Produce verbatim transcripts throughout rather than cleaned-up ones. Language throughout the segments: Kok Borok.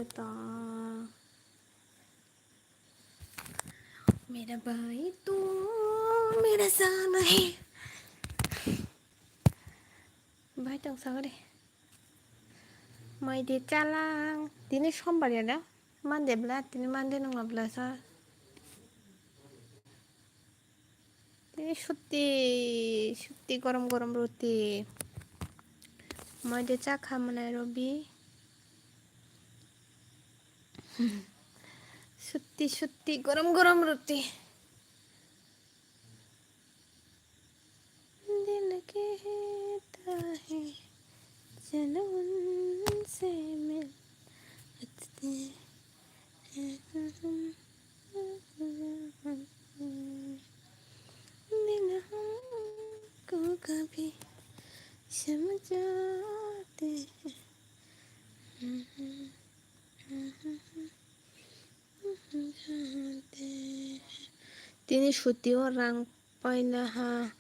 to. Mera bhai tu mera jaan hai. Bhai tong sagade. Mai de chalang. Tini sombar ya da? Mande bla, tini mande nung bla sa. Tini sutti, sutti gorom gorom roti. Mai de cha kha mwnai Robi. Sutti, sutti gorom gorom roti. दिल कहता है चलो उनसे मिल अटते हैं हम। दिल हमको कभी समझाते हैं। Tini suti o rang paina ha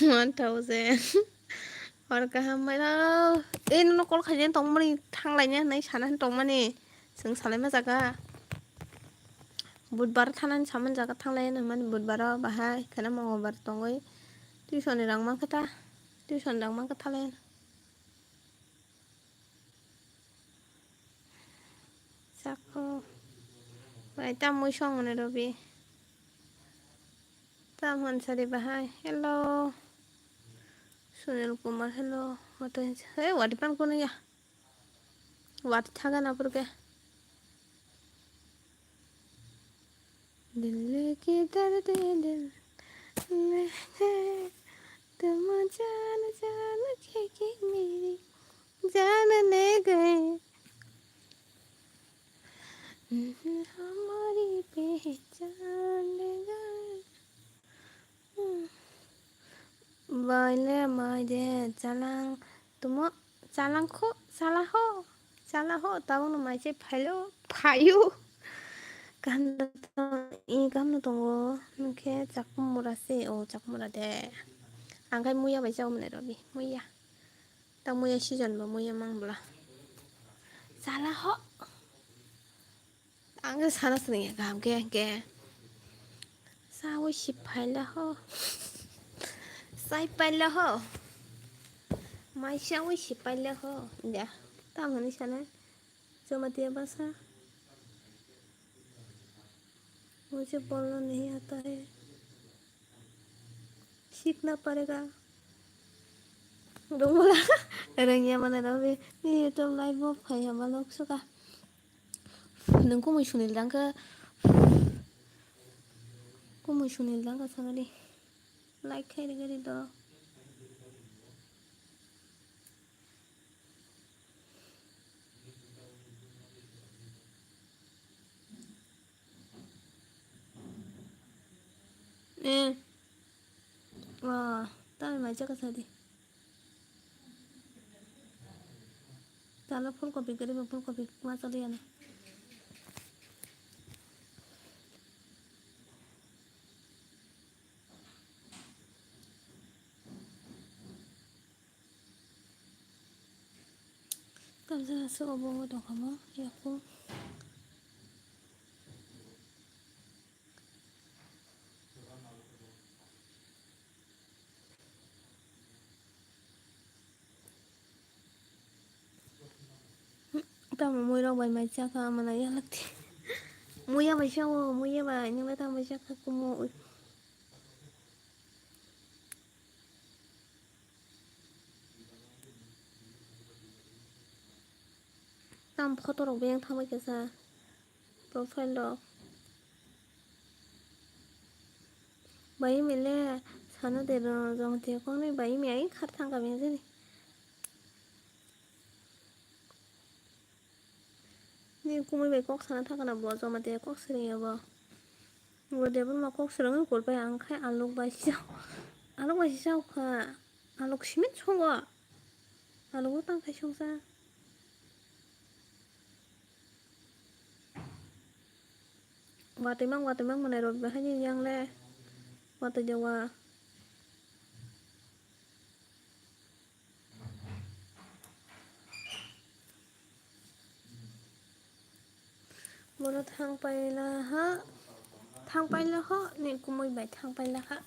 one thousand. Hor kaham mano. Ei nono call khaina tongmani thanglaina hinwi sana tongmani. Chwng salaima jaga. Budbar thanani samani jaga thanglaina hinmani budbaro bahai kheno mongolbar tongwi. Tuition ni rang mankha ta. Tuition rang mankha thalai. Sako. Bai, tam mui song mane Robi. Tam hwn sari bahai. Hello. Sunil Kumar, hello. Mato hinsa. Hey, wadi pan kono ya? Wadi thaga na purke. दिल के दर्द दिल में है, तुम जान जान के, के मेरी जान ले गए। हमारी पहचान ले गए। Bai le mai de chalang tumo, chalang kho, chala ho, chala ho, tabuk no mai se phailo, phaio. Kaham no tong, i kaham no tongo, nokhe chakmura se, o chakmura de. Ang khai muya bai chao mwnai Robi, muya. Ta muya season bo muya mang bla. Chala ho. Ang khe sana swrwngya kaham khe, hwnkhe. Sawi si phaila ho. Sai paila ho. Mai sawi si paila ho. Ya, tamo hinwi sana. Jamatia bhasha. Mujhe bolna nahi aata hai. Sikhna padega. Rwngya mane Robi. Ni YouTube live bo phai hama lok suka. Nwng kumui Sunil dang kha, kumui Sunil dang kha sagani. Like khai rwgwi rw do. Eh. Wah, tamni mai chakha sadi. Talo phulkopi gari ba phulkopi ma chali ano. Kamsa aswk obo wng tongkha mo yaku. Tamo muirok bai mai chakha, amana yalak di. Muya bai sao, muya bai, nungla tamo bai chakha kumo. Tam photo rok beng thangbai kisa profile rok. Bai mile sana de ro jong te kong ni bai mi ai khar thang ka beng jani. Ni kumui bai kok sana thangkha na bo, joma de kok swrwngya bo. Bo de bono kok swrwngwi kulpai ang khai alok bai si, alok bai si chao kha. Alok simi songo. Alok bo tang khai songsa. Watwi mang, watwi mang mwnai rok bahai ni yang le. Watwi de wa. Boro thang paila ha, thang paila ho, ni kumui bai thang paila ha.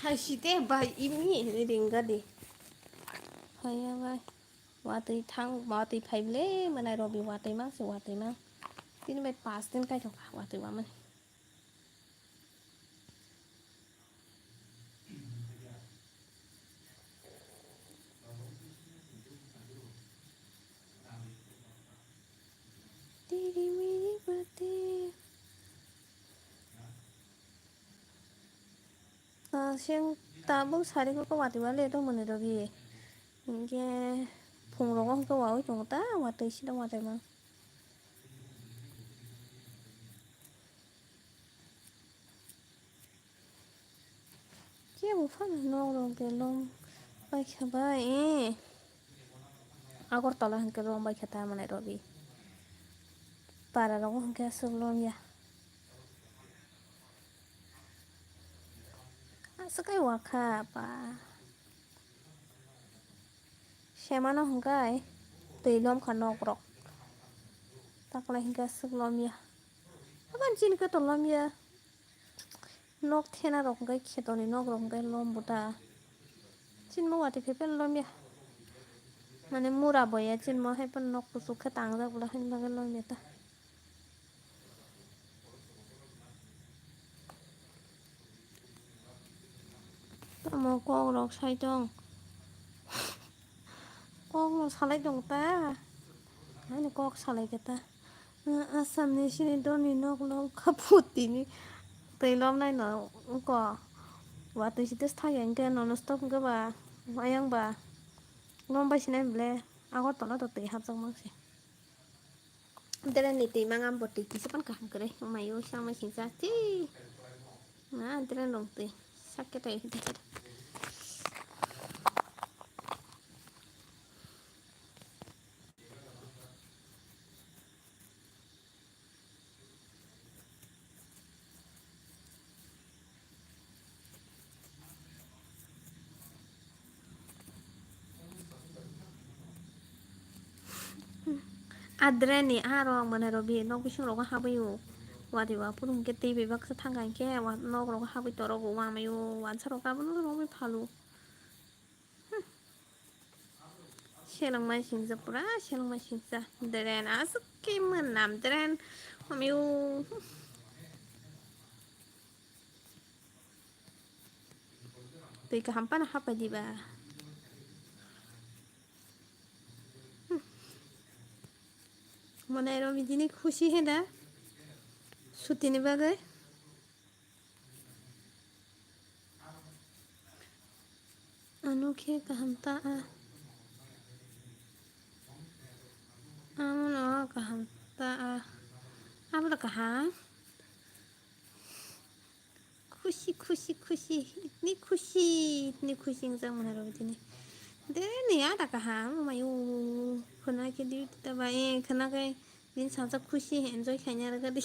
Phaisite bai imni ringadi. Phaiya bai. Watwi thang, watwi phaible, mwnai Robi watwi mang se watwi mang. Tini bai pas din kaithok watwi wamani. Tiri miri bate. Ah, seng tabuk sari kok watwi wale to mwnai Robi. Hinkhe phung rogo hinkhe wawi tongo ta watwi sida watwi mang. Kebo phano nok rok belong paikha bai, eh. Agartala hinkhe lom baikha ta mwnai Robi. Para rogo hinkhe aswk lom ya. Aswk kai wakha pa. Semano hwnkhe twi lomkha nok rok. Taklai hwnkhe aswk lomya. Haban chini khe to lomya. Nok thena rok hwnkhe khetoni nok rok hwnkhe lom buta. Chini mo watwi phephen lomya. Mane mura boya chini mo hai phano nok kuchuk khe tangjak bwla haini bagwi lomya ta. Tamo kok rok sai tong. Kok no salai tong ta. Ani kok salai khe ta. Asam ni sini doni nok lom kha phuti ni twi lom nai no ko. Watwi si tes thai ang khe non stop hwnkhe ba ayang ba lom bai sinai ble Agartala to twi hapjak mang se. Dere ni twi mangam bo twi kisa pan kaham kwrwi. Mayo sangma singsa ti. Na dere nong twi. Sakke tai. Adreni aro ang mane Robi nok bising rogo habwi o. Wadi wa purung ke tei bebak sa thang khe wa nok rogo habwi toro go wa mai o wansa rogo abono romwi phalu. Selengmai singsa pura selengmai singsa deren aswk khe mwnam deren. Amiu twi kaham phano hapai diba. Mane aro bidini khusi he da sutini bagwi. Ano khe kaham ta a. Amono kaham ta a. Abo da kaham. Khusi, khusi, khusi. Itni khusi, itni khusi wngjak mane aro bidini. De ni ada kaham, mayo. Khwna khe di ta ba, eh, khwna khe din sajak khusi, enjoy khaina rwgadi.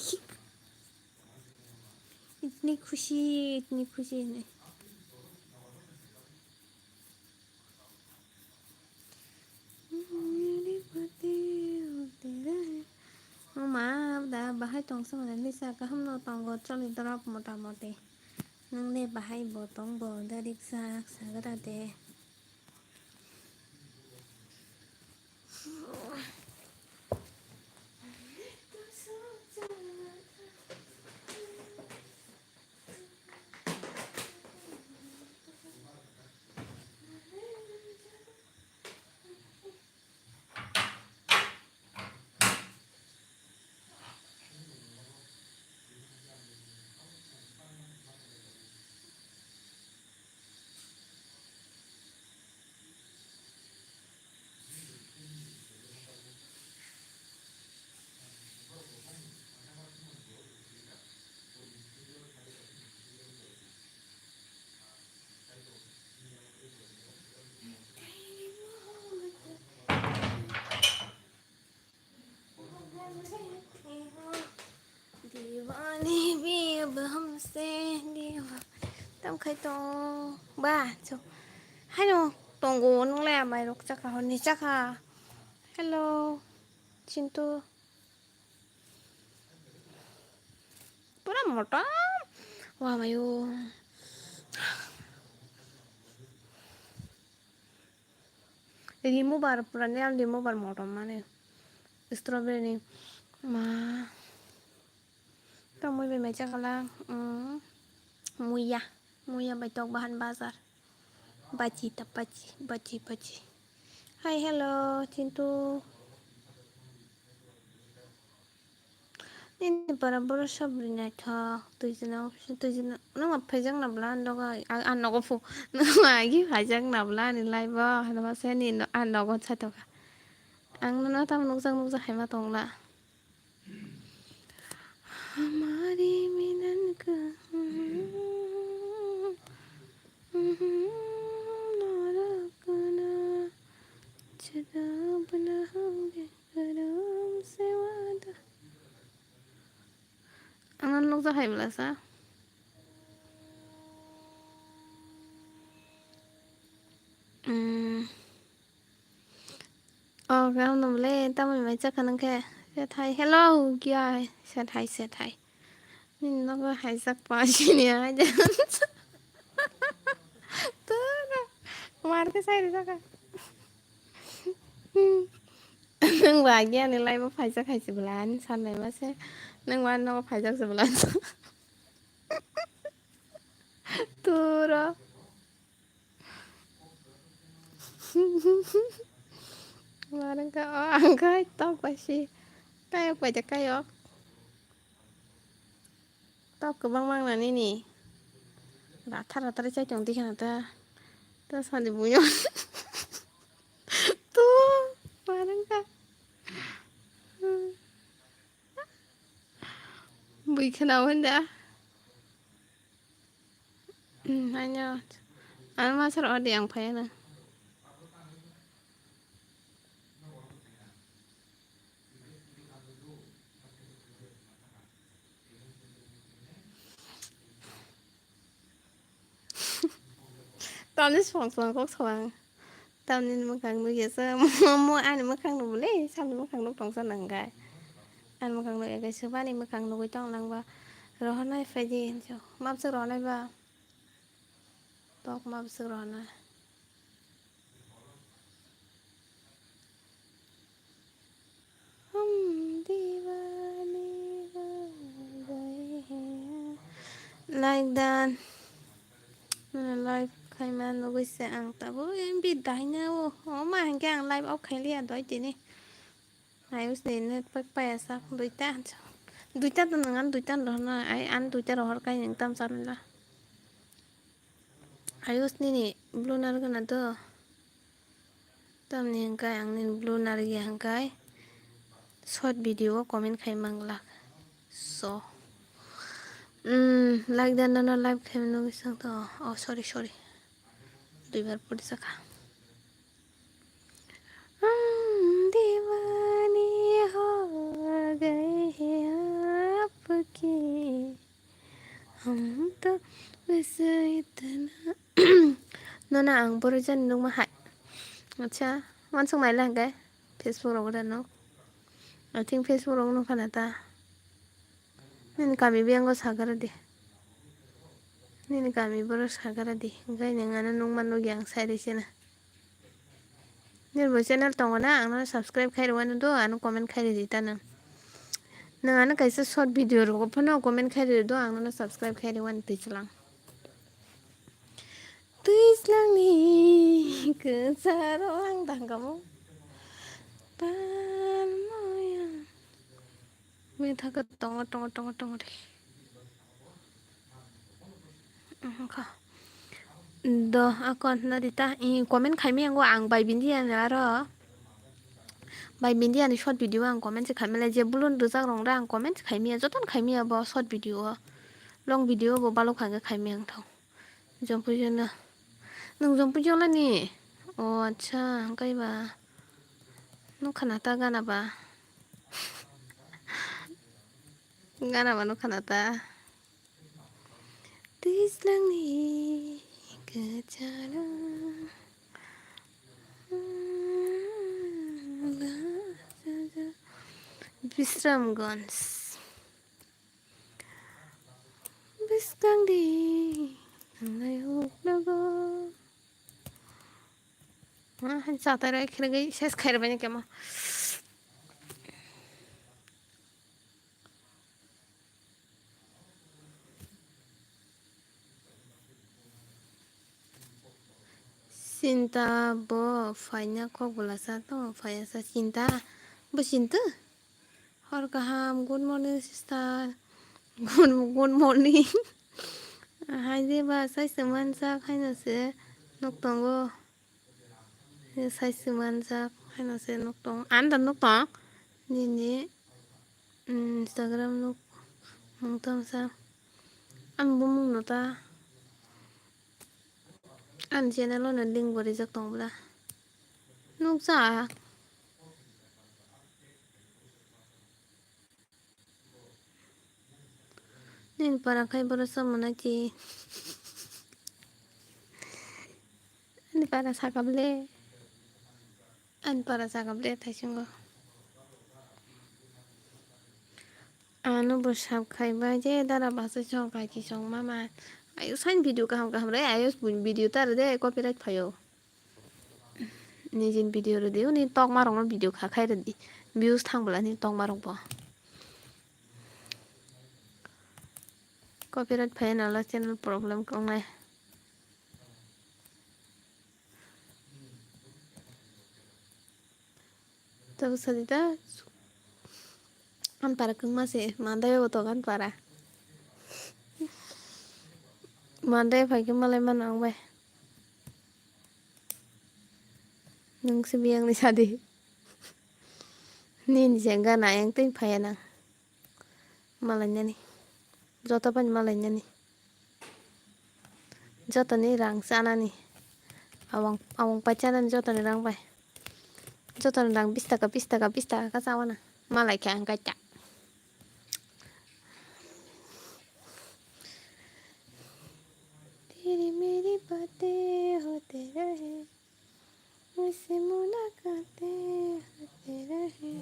Itni khusi, itni khusi hinwi. Mama da bahai tongsa mane Lisa kaham no tongo choli dorop mota moti. Nang le bahai bo tong bo da riksa sagra de. Tongkhai to ba cho. Haino tongo nunglai amai rok chakha horni chakha. Hello. Chintu. Pura motom. Wa mayo. Remover pura nail remover motom mane. Strawberry ni ma. Tongmui bai mai chakala. Mm. Muya. Muya bai tok bahan bazar. Bachi ta bachi, bachi, bachi. Hi, hello, Chintu. Nini para boro sabri naithok, twijla, twijla, nangma phaijak na bwla, ang nogo, ang, ang nogo phu, nangma agi phaijak na bwla, ani live o, hwnba se ni no-, ang nogo saitokha. Ang nono tamo nukjak, nukjak haima tongla. हमारी मिलन का ना रुकना, जुदा अब ना होंगे, करो हमसे वादा। Ang nukjak hai bwlasa. Hmm. Oh, kaam no bole, tamo mai chakha nang khe. Sethai, hello, kya hai? Sethai, sethai. Nini nogo haijak pa sini haijak. Tura, mar khe sai rijak. Nang ba agi ani live o phaijak hai se bwla, ani sanai ma se. Nang ba ani nogo phaijak se bwla. Tura. Mar wngkha o, ang khai tok bai si. Kayok bai de kayok. Tok kwbang mang na nini. Rathar rathar chai tong di khana ta. Ta sani buyo. Tu, mar wngkha. Bui khana wanda. Hmm, haino. Ano masar odi ang phaiano. Tamni song song kok song. Tamni mwkhang nukya se mo ani mwkhang nubole, samni mwkhang nuk tongsa nang kai. Ani mwkhang nuk ekai se bani mwkhang nugui tong lang ba. Rohornai phaidi hinjo. Mabswk rohornai ba. Tok mabswk rohornai. Hum deewane ho gaye hain. Like dan. Nana live khaima nugui se ang tabuk M B daina o. Oma hingke ang live off khailiya doi tini. Ayus ni net pack paya sak duita. Duita to nang an duita rohorna. Ai an duita rohor kai nang tam chanla. Ayus nini blue nar gana do. Tamni hingkai ang nini blue nar ya hingkai short video o comment khai manglak. So, mm, like dan nono live khai mano bising to. Oh, sorry, sorry. Duibar pori saka. हम दीवाने हो गए हैं आपके, हम तो बस इतना। Nono ang boro jani nukma hai. Acha, wansuk naila hingke Facebook rogo da nuk. I think Facebook rogo nukha na ta. Nini kami biyang o sagara di. Nini kami boro sagara di. Hingke nang ano nukma nukya ang sai risi na. Nini bo channel tongo na, ang no subscribe khai rwano do, ano comment khai ridi ta nang. Nang ano kaisa short video rogo phano comment khai ridi do, ang no subscribe khai rwani twi chwlang. Twi chwlangni kwcharo ang tangkamo. Palmoya. Mithaka tongo, tongo, tongo, tongo de. Wngkha. Do, akon nadi ta, i comment khaimi yango ang bai bindi ani aro. Bai bindi ani short video ang comment se khaimale je bulun rwjak rong da ang comment se khaimiya, jotono khaimiya bo short video o. Long video bo balok kha khe khaimi ang thong. Jompuijona. Nwng Jompuijona ni? O acha, hwnkhe ba. Nukha na ta gana ba. Gana ba nukha na ta. Twijlangni kwcharo Bisramganj. Bwskangni thangnai huk nogo. Ah, chatai rok khirigwi ses khairwbaini kemo. Chinta bo phaina kok bwlasa tongo, phaiya sa Chinta. Bo Chinta? Hor kaham, good morning sister. Good, good morning. Hai de ba, sai se manjak, haino se nuk tongo. Sai se manjak, haino se nuk tongo. Ani da nuk tong? Nini, mm, Instagram nuk mung tong sa. Ani bumung no ta. Ani channel o no link bo rijak tong bwla. Nukjak. Nini para khai borok chama nai ti. Ani para saka ble. Ani para saka ble thaisingo. Ano bo sab khai bai je dara basa chong kai ti chong mama. Ayo sain video kaham kaham re, ayo video tar de copyright phaio. Nijin video rwdi, uni tokma rokno video kha khai rwdi. Views thang bwla ni tokma rok bo. Copyright phai nala channel problem wngnai. Tabuk sadi ta. Ani para kwngma se, mandai bo tongo ani para. Mandai phai khe malai mano ang bai. Nwng se biyang ni sadi. Nini se gana yang twi phaiya nang. Malainani. Joto bai malainani. Jotoni rang chanani. Awang, awang pai chanani jotoni rang bai. Jotoni rang bis taka, bis taka, bis taka kha chawana. Malai khe ang kaita. Teri meri bate hote rahe. Uise mulakate hote rahe.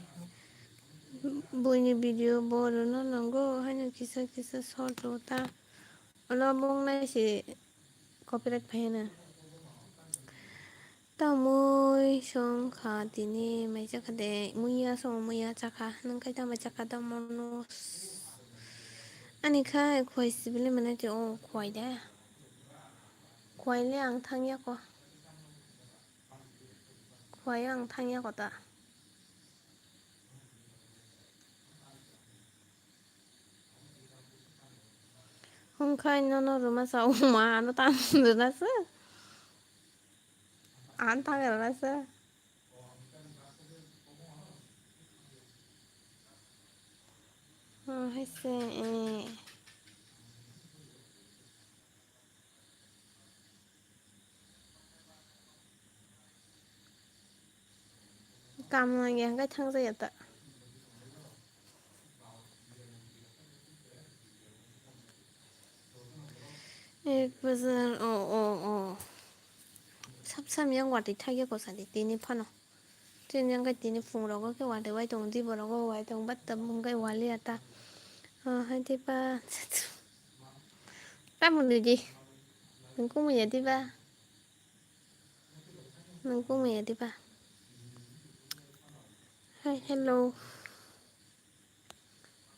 Buini video bo rwno nango, haino kisa kisa short rw ta. Ulo bong nai se copyright phai na. Tamoi song kha tini mai chakha de, muya song muya chakha, nang kai tamai chakha da mono. Ani khai khwai sibili mane te o khwai de. Khwai le ang thangya ko. Khwai ang thangya ko ta. Hongkhai nono rwma sa uma ano tang rwna se. Ang thang rwna se. Oh, hai se, eh. Kaam nangya hwnkhe thangjakya ta. Ek bajar, oh, oh, oh. Sab sam yang watwi thakya ko sadi tini phano. Tini yang kai tini phung rogo khe watwi wai tongo, di borogo wai tongo, bat tabung kai waliya ta. Oh, hai diba. Tamo nudi. Nung kumui ya diba. Nung kumui ya diba. Hai, hello.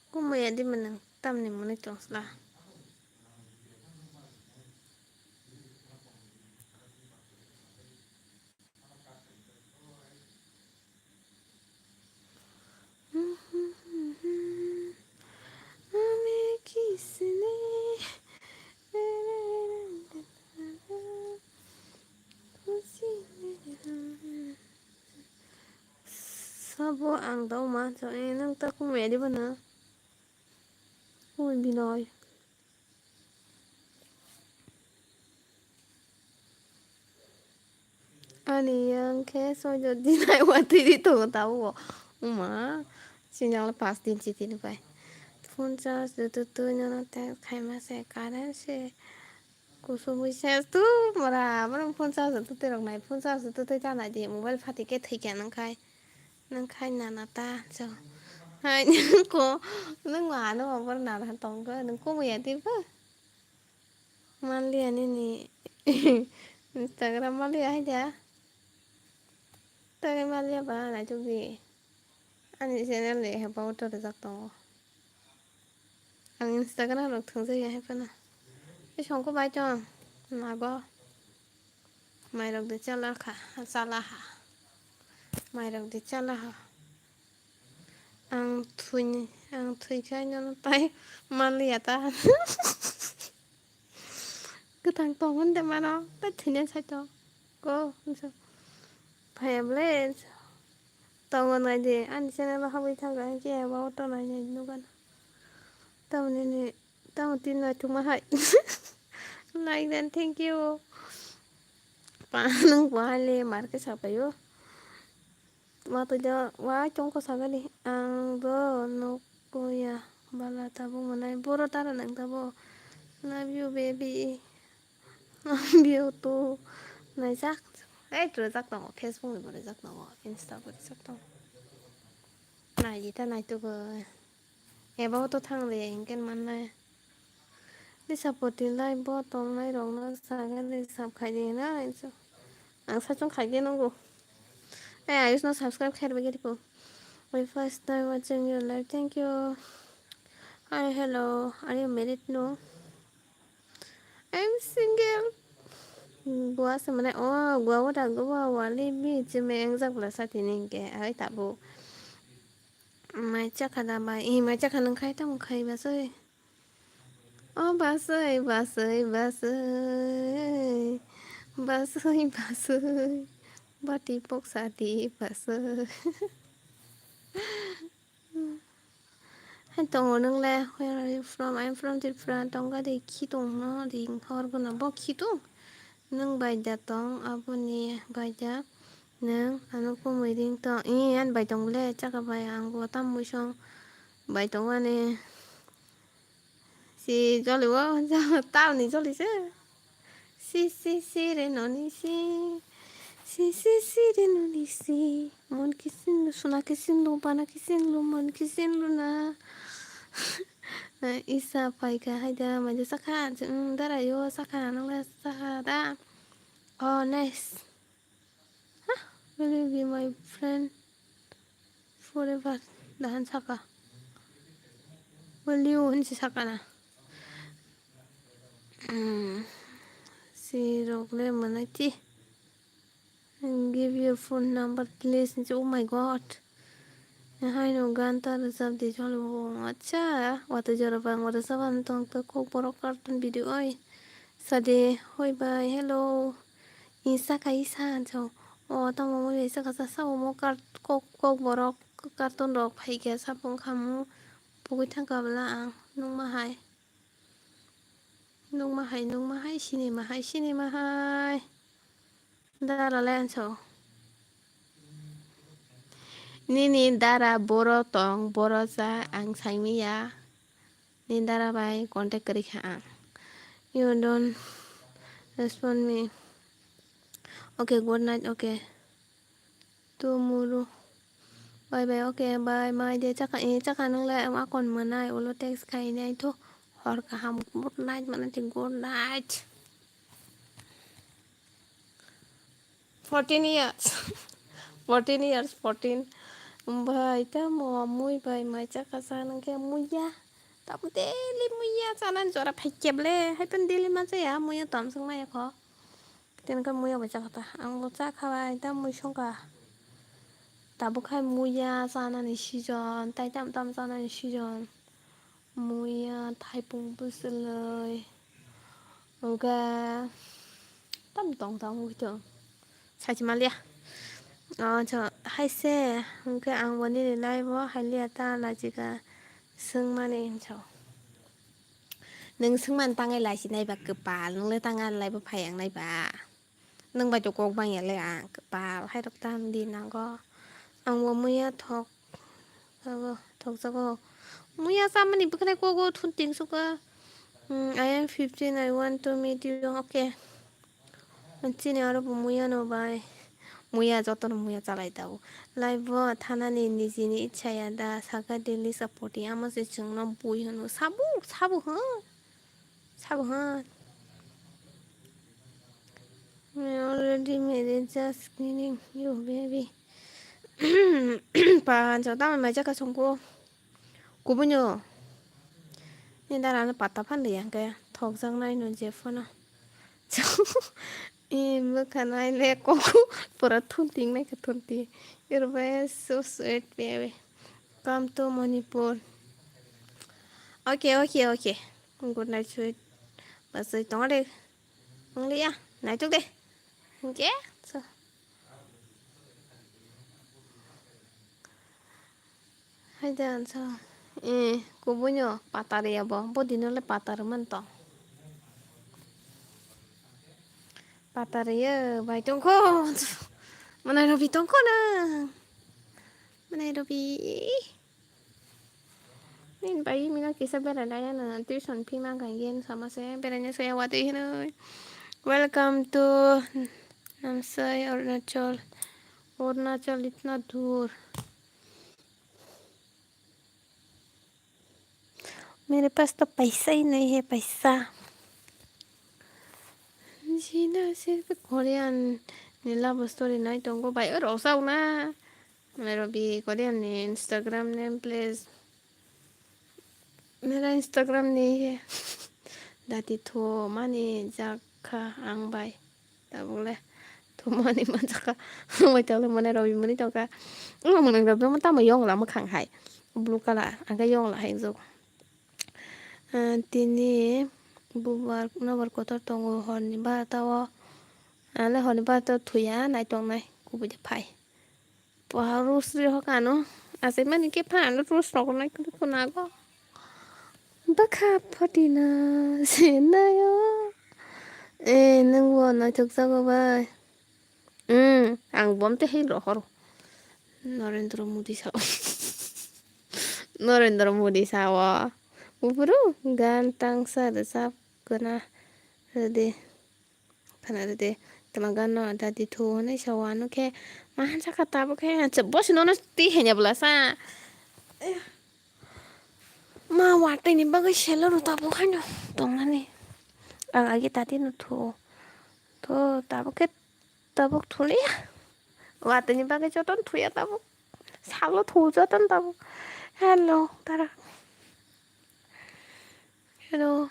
Kumui ya diba nung tamni muni tongsla. Hame kisne Sabo ang dau ma chong e nang ta kumui ya diba na. Oi Binoy. Ani yang khe soido din ai watwi di tongo tabuk bo. Uma, sinjang le pas din chitini pai. Phone charge de twi twi nono text khaima se current se kusubui se tu mora borok phone charge de twi rok nai phone charge de twi ta nai di mobile phati khe thwi khe nang khai nang khai nana ta so hai nang ko nang ma ano ma bor nana tong khe nang ko ya di ba manliya nini Instagram manliya hai da tagwi manliya ba nai tuk di ani channel de hebo to rijak tongo. Ang Instagram rok thwngjak ya hai phano. Tei songkho bai tong nago. Mai rok de chala kha, chala ha. Mai rok de chala ha. Ang thwini, ang thwi khai nono tai manliya ta. Kwthang tong hwn de mano, tai thwina sai tong. Ko, phaiya ble. Tongo nai de, ani channel o habwi thangkha, hinkhe abo auto nai nai nukha. Tamoni ni, tamo tin naithokma hai. Like dan, thank you. Pa, nwng bo hai le mar khe sapaio. Watwi do, wai tongkho sagani. Ang bo nuk ya, bala tabuk mwnai. Boro tara nang tabo. Love you, baby. Biyo to naijak. Ei, rwjak tongo, Facebook ni bo rwjak tongo, Insta bo rwjak tongo. Naidi ta naitugwi. Eba o to thang de, hinkhe mannai. Disapoti live bo tongnai rokno saga de sub khai de na, hinso. Ang sachung khai de nungo. Ei, Ayush no subscribe khai rwbaikhe tipo. My first time watching your live. Thank you. Hi, hello. Are you married? No. I'm single. Gua se mane, oh, gua wada gua wali bi chime engjak bla sati ni ke ai tabu. Mai chakha da bai, i mai chakha nang khai tamo khai ba soi. Oh, ba soi, ba soi, ba soi. Ba soi, ba soi. Bati pok sati ba soi. Hai tongo nung le, where are you from? I'm from Tripura. Tongga de khitung no ring hor guna bo khitung. Nung bai da tong, aboni bai da nung ano kumui ring tong. I an bai tong le, chaka bai ang bo tam mui song bai tong ani. Si joli o, tao ni joli se. Si, si, si re noni si. Si, si, si re noni si. Mon kisin lu, suna kisin lu, bana kisin lu, mon kisin lu na. Isa paika haida, maja sakha, mm, dara yo sakha, nang le sakha da. Oh, nice. Huh? Will you be my friend forever? Dahan saka. Will you? Hinsi saka na. Hmm. Si rok le manai ti. Give your phone number, please. Oh my God. Haino gan ta rwchap di chwlwi bo. Acha, watwi jora bang rwchap ang tong to kok borok cartoon video oi. Sade, hoi bai, hello. Isa kai sa jo. O tamo mo isa kasa sa mo kart kok kok borok cartoon rok phai khe sapung khamu. Pugui thang kabla ang nungma hai. Nungma hai, nungma hai, sinima hai, sinima hai. Dara le anso. Nini dara boro tong, boro cha ang saimiya. Ni dara bai contact kwrwi kha ang. You don't respond me. Okay, good night, okay. Tomorrow. Bye bye, okay, bye. Mai de chakha, eh, chakha nung le akon manai, ulo text khainai to. Hor kaham, good night, mana te good night. Fourteen years. Fourteen years, fourteen. Bai, tamo mui bai mai chakha sa nang khe muya. Tamo daily muya chanan jora phai keble. Hai pen daily ma chaya, muya tom sung maya kho. Tini khe muya bai chakha ta. Ang bo chakha bai, tam mui songkha. Tabuk hai muya chanani season, tai tam tam chanani season. Muya, thaipung bwswlwi. Hwnkhe tam tong tong wngwi tong. Sachi manliya. O, so, hai se, hwnkhe ang bo nini live o hai liya ta lachika swngmani hinso. Nwng swngmani tangwi laisinai ba kwpal, nwng le tanga live o phai ang nai ba. Nwng bai to kok bangya le ang kwpal hai rok tam di nango. Ang bo muya thok, jago, thok jago. Muya chamani bwkhwnai kogo thun tingsukha. Hmm, I am fifteen, I want to meet you. Okay. Chini oro bo muya no bai. Muya joto no muya chalai tabuk. Life bo thanani nijini ichha ya da, saka daily sapoti amo se chwngno bui hwno. Sabo, sabo ha. Sabo ha. I already married, just kidding you, baby. Pa, jota mai jaka songko. Kubunyo. Ni dara no pata phan de yang kaya. Thok jang nai no je phone. I mukha nai le koku. Pura thun ting nai ka thun ting. You're very so sweet, baby. Come to Manipur. Okay, okay, okay. Good night, sweet. Basai tongade. Wng liya, naituk de. Hingke, so. Hai de, ansa. Eh, kubunyo patari abo. Bo dino le patari man to. Patari ye, bai tongko. Manai robi tongko na. Manai robi. Min bai mina kisa berai lai ano tuition fee ma kang yen sama se berai ne soya watwi hinoi. Welcome to Namsai, Arunachal. Arunachal itna dur. Mere paas to paisa hi nahi hai, paisa. Jina sirf Korean ni love story nai tongo bai, o rosao na. Mane Robi Korean ni Instagram name please. Mera Instagram ni he. Dati tho mani jakha ang bai. Tabuk le tho mani manjakha. Ang bai tabuk le mane Robi mani tongkha. Ang mwnang rok tamo yong la mwkhang hai. Blue color ang khe yong la hai jok. Ah, tini bubar nobar kotor tongo horni barota o. Ang le horni barota o thuya nai tongnai kubui de phai. Poha rus ri hok ano. Asai mani khe pha ano rus rok nai khe phunago. Bakha photina se nayo. Eh, nwng bo naithok jago bai. Hmm, ang bom te hei rohor. Narendra Modi sao. Narendra Modi sao. Bufuru gan tangsa rwchap gana rwdi. Khana rwdi. Tama gano dadi thu hwnwi sao ano khe ma hansa kha tabuk khe bosi nono twi hanya bwlasa. Ma watwi ni bagwi selo rw tabuk haino tongnani. Ang agi tati no thu. To tabuk khe tabuk thuliya. Watwi ni bagwi jotono thuya tabuk. Salo thu jotono tabuk. Hello, tara. Hello.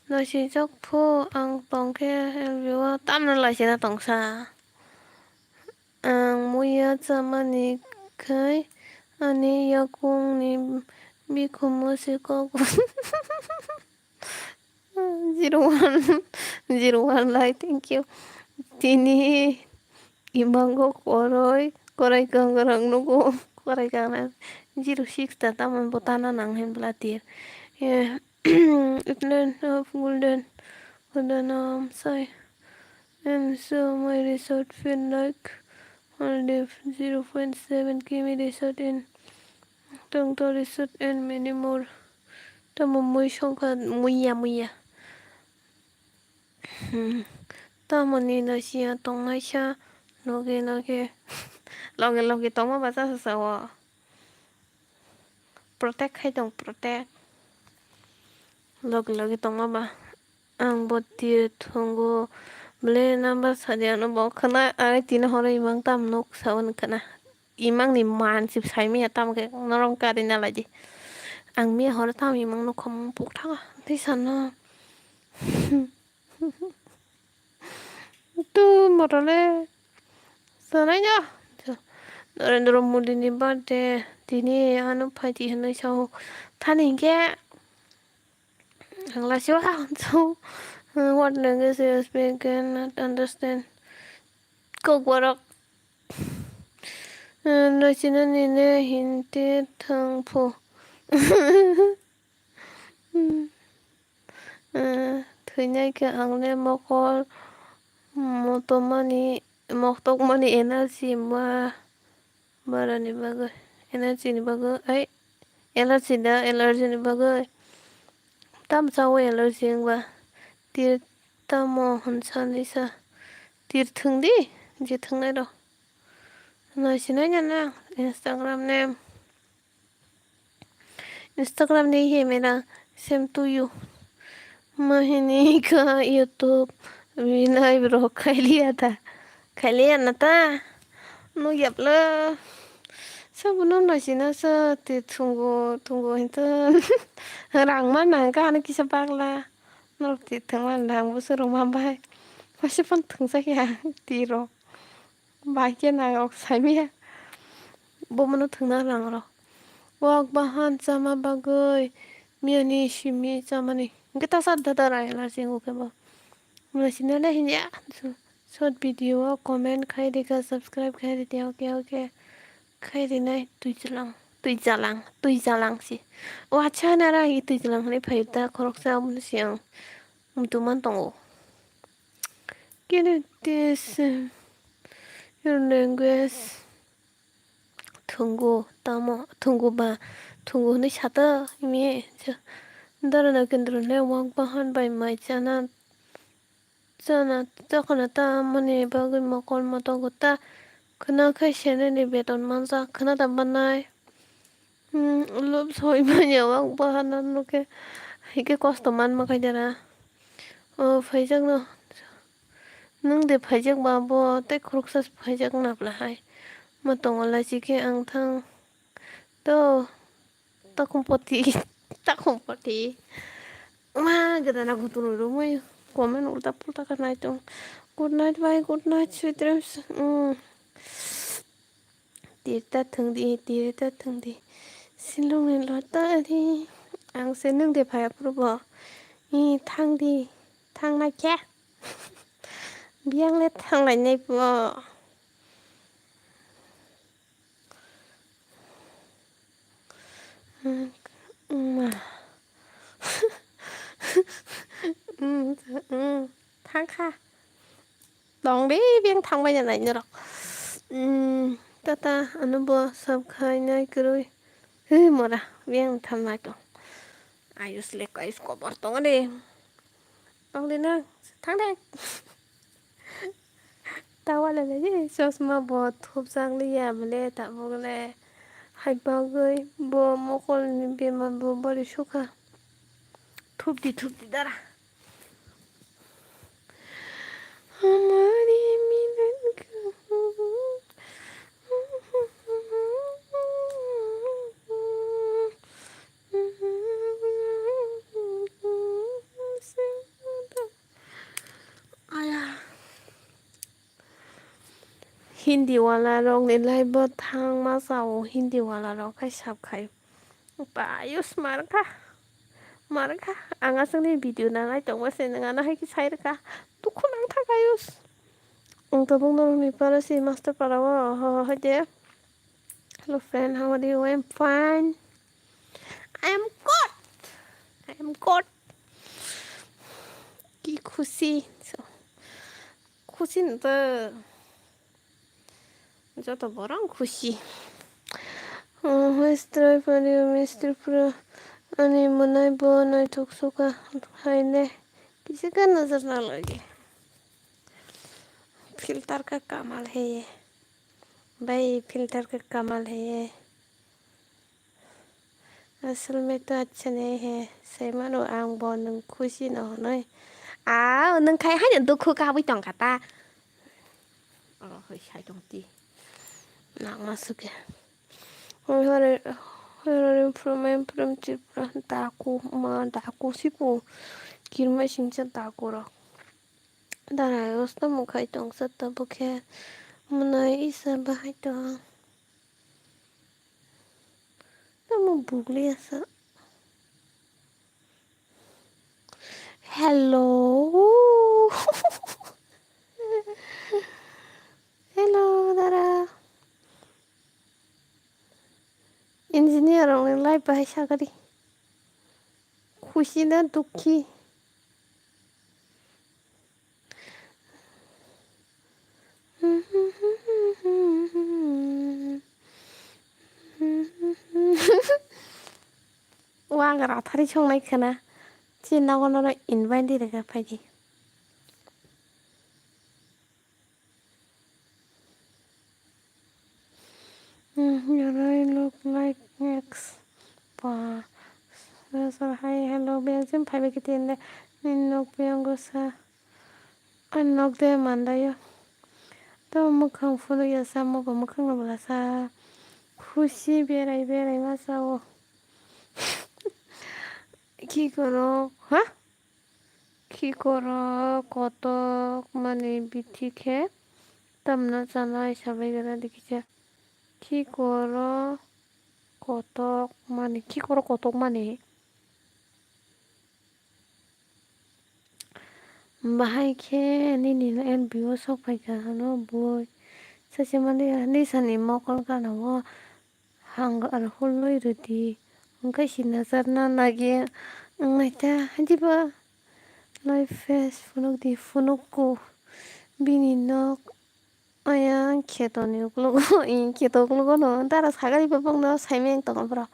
Naisijak pho ang tongkhe L B o tamno laisina tongsa. Ang muya chamani khai ani yakungni bikhumo se kok. Zero one, zero one lai, thank you. Tini imango koroi, korai kangrang nugo, korai kangrang. Zero six ta tamon bo tana nang hen bla tir. Yeah. Itland of Golden, Golden, um, sai. And so my resort feel like Maldives, zero point seven Kimi resort in Tongto resort and many more. Tamo mui songkha muiya muiya. Hmm. Tamoni no siya tongnaisa loge loge. Loge loge tongma ba chasa sao. Protect khai tong, protect. Loge loge tongma ba. Ang bo tir thungo. Ble number sadi ano bo khna ai tini horo imang tam nuk sao ni khna. Imang ni man sip sai miya tam khe norong kari na laidi. Ang miya horo tam imang nuk khom puk thanga. Tei sano. Tu motole. Sanai no. Narendra Modi ni birthday. Tini ano phaiti hinwi sao. Thani hinkhe. Ang laisio ha so. What language you speak? Cannot understand. Kokborok. Naisina nini Hindi thangphu. Thwinai khe ang le mokol motokmani, moktokmani energy ma barani bagwi, energy ni bagwi ai Allergy da, allergy ni bagwi. Tam chawi allergy wngba. Tir tamo hwnsa nisa. Tir thwng di, je thwngnai rw. Naisinai nana Instagram name. Instagram ni he mera same to you. Mahini ka YouTube binai bro khailiya ta. Khailiya na ta. No yapla. Sabuno naisina sa te thungo thungo hinta. Rang ma nang ka ano kisa bagla. Norok te thwng ma nang bo swrwng ma bai. Masa phan thwngsa ya tiro. Bai khe nang rok saimaya. Bo mono thwngna rang rok. Wak bahan chama bagwi miyani simi chamani. Hwnkhe ta sa da da rai la sing ukhe bo. Mula sini le hinya. Short video o comment khai rika, subscribe khai rika, okay, okay. Khai rinai twi chalang, twi chalang, twi chalang si. O acha na ra hi twi chalang hwnwi phai ta khoroksa omo si ang mutu man tongo. Can you teach, uh, your language? Thungo tamo, thungo ba, thungo hwnwi sata imi. Dara na kendro ne wak bahan bai mai chana, chana, chakana ta mani bagwi mokol moto gota khwna khai senani beton manjak khwna ta banai. Hmm, lub soi manya wak bahana nukhe. Hike kosto manma khai dara. O phaijakno. Nwng de phaijak ba bo tei khoroksa se phaijak napla hai. Ma tongo lachi khe ang thang. To takhum poti, takhum poti. Ma gadana gutung rwmwi comment ulta pulta kha nai tong. Good night bye, good night, sweet dreams. Mm. Tirta thwngdi, tirta thwngdi. Silungni lotari. Ang se nwng de phai aphuru bo. Ih, thangdi, thangnai khe. Biyang le thanglainai bo. Ma. Thangkha. Tong de beng thangbai na nai norok. Tata ano bo sab khai nai kwrwi. He mora beng tham nai tong. Ayus le ayus kobor tong de. Tong de na thang de. Tawale le chosma bo thupjak liya bole tabuk le. Hai bagwi bo mokol ni bemar bo bari sukha. Thupdi thupdi dara. हमारी मिलन कहाँ? Aya. Hindi wala rok ni live bo thang ma sao, Hindi wala rok khai sab khai. Payus mar kha. Mar kha. Ang aswk ni video na nai tong ma se nang ano hai khe sai rwkha. Dukhu nang thak ayus. Ang tabuk norok ni para si master para o ho ho hai de. Hello friend, how are you? I'm fine. I am good. I am good. Ki khushi. So, khushi no to. Joto borok khushi. Hwestrai pari mistri pura ani mwnai bo naithok suka haile kisi ka nazar na lage. Filter ka kamal hai ye. Bhai, filter ka kamal hai ye. Asol me to acha nahi hai, sai mano ang bo nwng khusi no hwnwi. A nwng khai haino dukhu kabui tong kha ta. Oro hai sai tong ti. Nang ma suke. Hoi hore, hoi hore from, from Tripura daku ma daku siku. Kirmai singcha daku rok. Dara osta mukhai tong sa ta bukhe. Mwnai isa bahai tong. Tamo bugli asa. Hello. Hello, dara. Engineer rok ni life bahai sagadi. Khusi na dukhi. phari songnai khwna. Chini nogo nono invite di rega phaidi. Hmm, you really look like ex. Pa. Sir, hi, hello, beng sim phai bai kiti inde. Nin nok beng go sa. An nok de mandayo. To mukhang phunuk ya sa, mugo mukhang no bwla sa. Khusi berai berai ma sa o. Ki koro, ha? Ki koro kotok mani bithi khe tamna chanai sabai gana dikhi cha. Ki koro kotok mani, ki koro kotok mani. Bahai khe nini N B O sok phaikha hwno bui. Sachi mani nisani mokol gana o hang alhulwi rwdi. Hwnkhe sinachar na nagi wngnai ta. Diba life face phunukdi phunukgo bini nok. Ayang khetoni uklogo, i kheto uklogo no dara sagari bopang no saimeng tongo bro.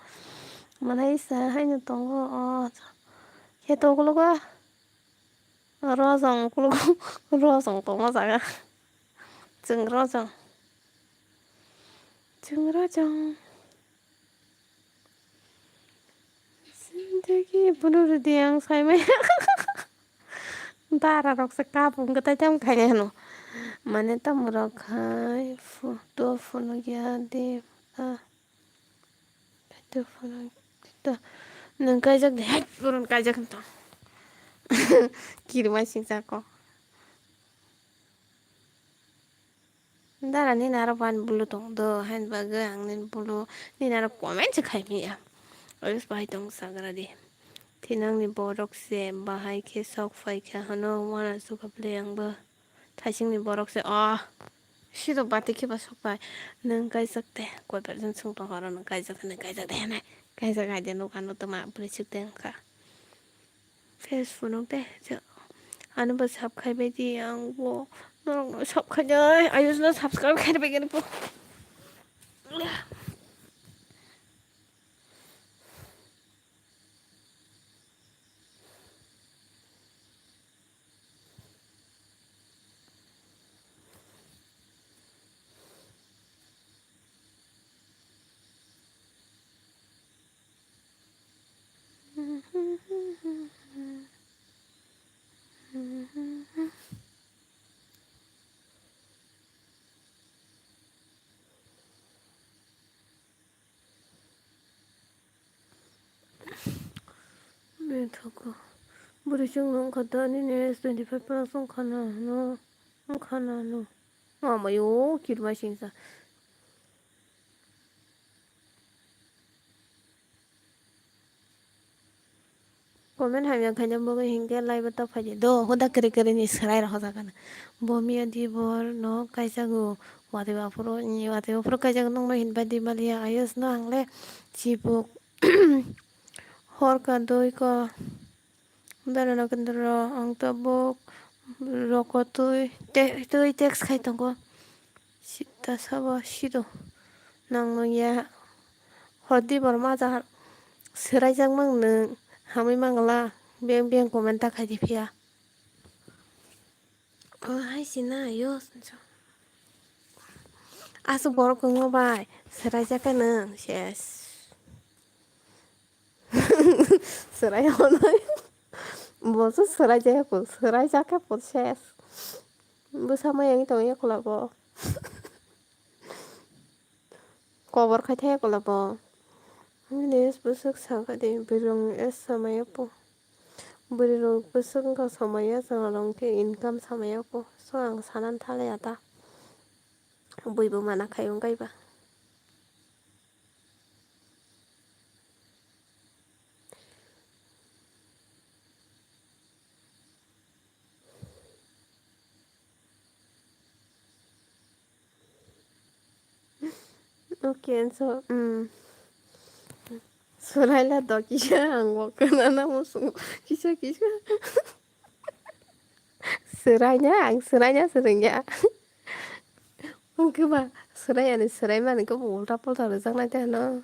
Manai sa haino tongo o kheto uklogo. Rojong uklogo, rojong tongma jaga. Chwng rojong. Chwng rojong. Zindagi bulu rwdi ang saimaya. Dara rok se kapung kwtai tam khainai hwno. Mane tamo rok hai photo phunukya de. Ah. Photo phunuk to. Nwng kaijak de. Hai, purun kaijak to. Kirima singsa ko. Dara nini aro ban bulu tong do, hain bagwi ang nini bulu, nini aro comment se khai manya. Ayus bahai tong sagra di. Thinangni borok se bahai khe sok phai kha hwno, wana sukha ble ang bo. Thaisingni borok se, oh, siro bati khe ba sok phai. Nwng kaijak de, koi bar jon swng tong oro nwng kaijak de, nwng kaijak de, hwnwi. Kaijak hai de, nuk ano toma bwrwi suk de wngkha. Face phunuk de, je, ano bo sab khai bai di, ang bo norok no sab khai nai, ayus no subscribe khai bai gani po. Bini thoko. Bwrwi chwngno wngkha da nini age twenty five plus wngkha na hwno, wngkha na hwno. Amayo kirima singsa. Comment hamya khaina bagwi hinkhe live o ta phaidi do, huda kwrwi kwrwi ni swrai rok hojakha na. Bo miya di bor no kaisago, watwi aphuru, watwi aphuru kaisago nokno hinbai di maliya, ayos no ang le chibuk hor ka doi ka. Dara no kendro ang tabuk roko twi te-, twi text khai tongo. Sita sabo sido nang nung ya. Hor di bor ma ja swrai jak mang nung hamwi mangla beng beng comment ta khai di phiya. O hai sina yo. Aswk borok kwbangma bai swraijak khe nwng ses. Swrai hwnwi. Bo se swraijak khe po, swraijak khe po ses. Bwsa maya wngwi tongwi yakula bo. Kobor khai thaya kula bo. Bini bwswk sakha di, bwrwi rok ni age samaya po. Bwrwi rok bwswk wngkha samaya, chwla rok khe income samaya po. So ang sanani thalaya ta. Bui bo mana khai wngkha ba. Okay, so, mm. Swraila do kisa ang bo kwnana muchungo kisa kisa. Swraina, ang swraina swrwngya. Wngkhe ba swrai ani swraimani khe bo ulta pulta rwjaknai tei hwno.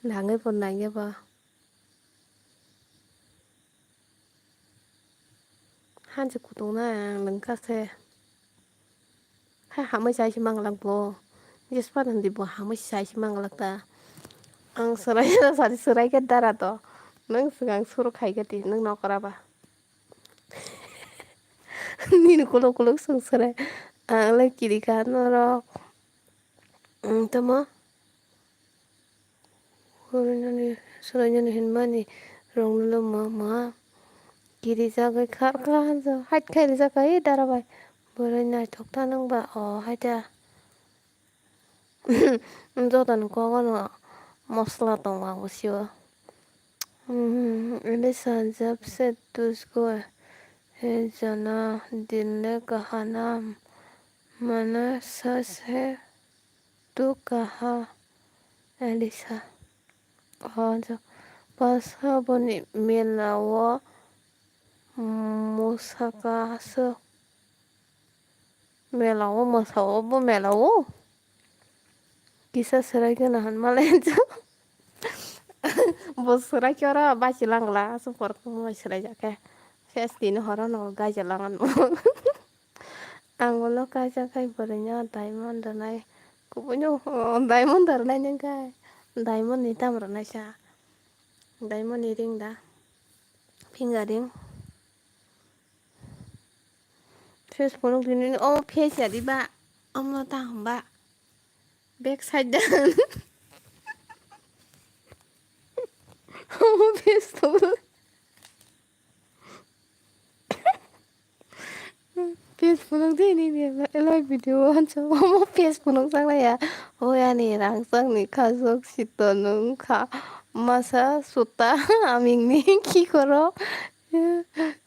Nangwi bo nangya ba. Hansi kutung na ang lengkha se. Hai hamwi chai se manglak bo. Jespan hindi bo hamwi chai se manglak ta. Ang swrai sari swrai khe dara to. Nwng swkang suru khai khe di nwng nokra ba. Nini kuluk kuluk swng swrai. Ang le kiri kha norok. Ang tamo. Hwnwi swrainani hwnmani rwngno ma ma kirijagwi khar kha hansa hait khai rijak kha, "Ei dara bai, bwrwi naithok ta nwng ba o hai ta." Jotoni kogono mosla tongo ang bo sio. Elisa jab se tuj ko hai jana dil le kahana mana sas hai. Tu kaha Elisa. O jo, basa boni mela o musaka aswk. Mela o mwsa o bo mela o. Kisa swrai gana han malai jo. Bo swrai khe oro basi langla aswk por bai swrai jak khe. Ses tini horo no gaja langan bo. Ang ulo kaisa khai bwrwino diamond rwnai. Kubuino diamond rwnai nang khai. Diamond ni tam rwnai sa. Diamond ni ring da. Finger ring. Face phunuk tini o face ya di ba. Omo ta hwn ba. Back side da. Omo face to. Face phunuk de nini live video o hansa omo face phunuk jak laiya. Hoi ani rangchak ni khajok sito nung kha masa suta aming ni khikoro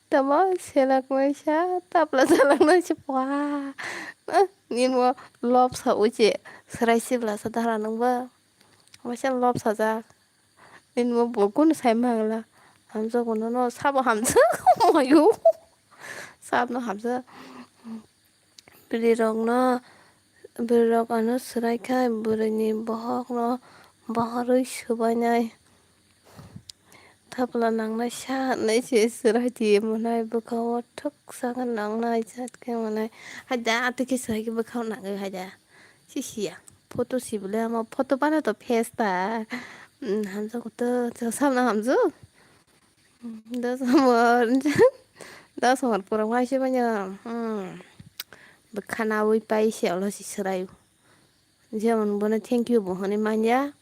tamo selak naisa tapla salak naisa pua nini mo lob sa uche serai sibla sa dara nung ba waisa lob sajak. Nini bo bo kunu sai mangla. Hamjak bono no sabo hamjak mayo. Sabno hamjak. Bwrwi rokno bwrwi rok ano swrai khai bwrwi ni bohok no bohorwi swbainai. Thapla nangnai sa hinwi se swrai di monai bwkha o thwk sakhe nangnai jat khe monai. Hai da atwi khe swrai khe bwkha o nangwi hai da. Sisiya photo sibole ama photo pana to face ta. Hamjak to chwng samna hamjak. Dos amor dos amor pura waise manya. Bwkha nawi pai se olo si swrai. Jemon bono thank you bo hinwi manya.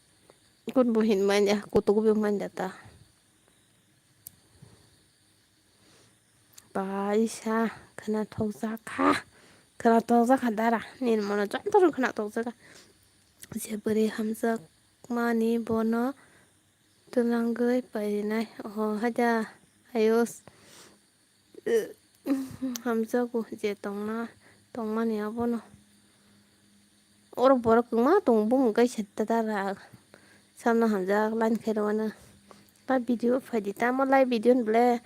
Kun bo hin manya kutugo bo manya ta. Paisa khwnathokjakha, khwnathokjakha dara, nini mono jontoni khwnathokjakha. Je bwrwi hamjakmani bono twlangwi pairinai. Oho, haida, ayos, hamjago je tongna, tongmani abono. Oro borok kwbangma tongo, bumung kaisa dara samno hamjak line khairokmano. Live video phaidi, tamo live video ni ble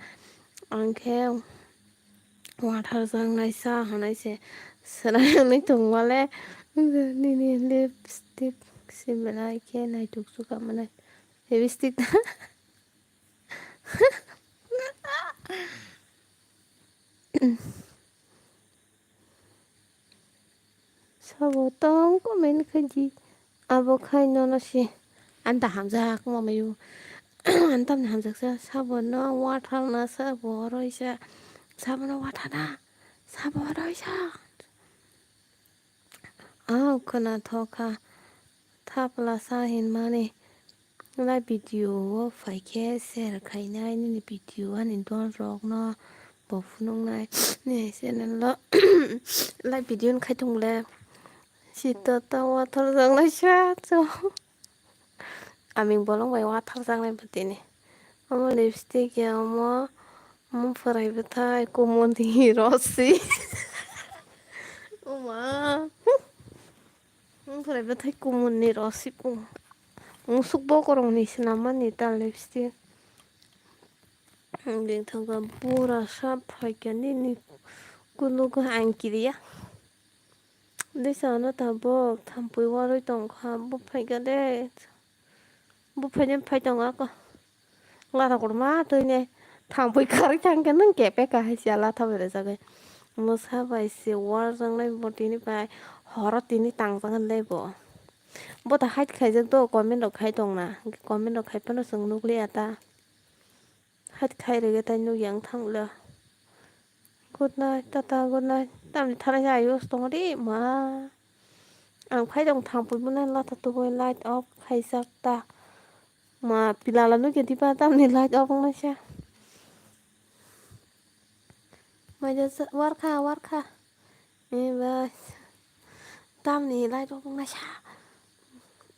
ang khe watharjak naisa hinwi se swrai wngwi tongmale, nini lipstick se belai khe naithok suka mwnai lipstick ta. Sabo tong comment khaidi. Abo khai nono se. Ani ta hamjak mamayo. Ani tamni hamjaksa. Sabono watharna sa boroi sa. Sabono watharna sa boroi sa. Ang khwnathokha. Thapla sa hinmani. Live video o phaikhe share khainai nini video ani dol rokno bo phunuknai nini channel o live video wngkhai tongmole sito ta watharjaknai sa cho aming bolong bai watharjaknai bo tini omo lipstick ya omo omo phurai bwthai kumuni rosi oma. Wng phurai bwthai kumun ni rw siko. Musuk bokorok ni swnamani ta lipstick. Bini thangkha bura sa phaikha nini kunugo ang kiriya. Disa ano tabuk thampui warwi tongkha bo phaikha de. Bo phaina phai tongo ako. Lara kotorma twi ne Thangpui karwi thangkhe nwng kepeka hai se latha bai rwjagwi. Mwsa bai se ualjak nai bo tini bai horo tini tangjak nai bo. Bo ta hait khaijak do comment rok khai tongna. Comment rok khai phano chwng nukliya ta. Hait khai rwgwi tai nukya wng thangla. Good night, tata, good night. Tamni thanai se ayos tongo de ma. Ang phai tong thangpui bo nai latha tubui light off khaijak ta. Ma pilala nukya diba tamni light off wngnaisa. Maija sa-, warkha, warkha. E bai. Tamni light off wngnaisa.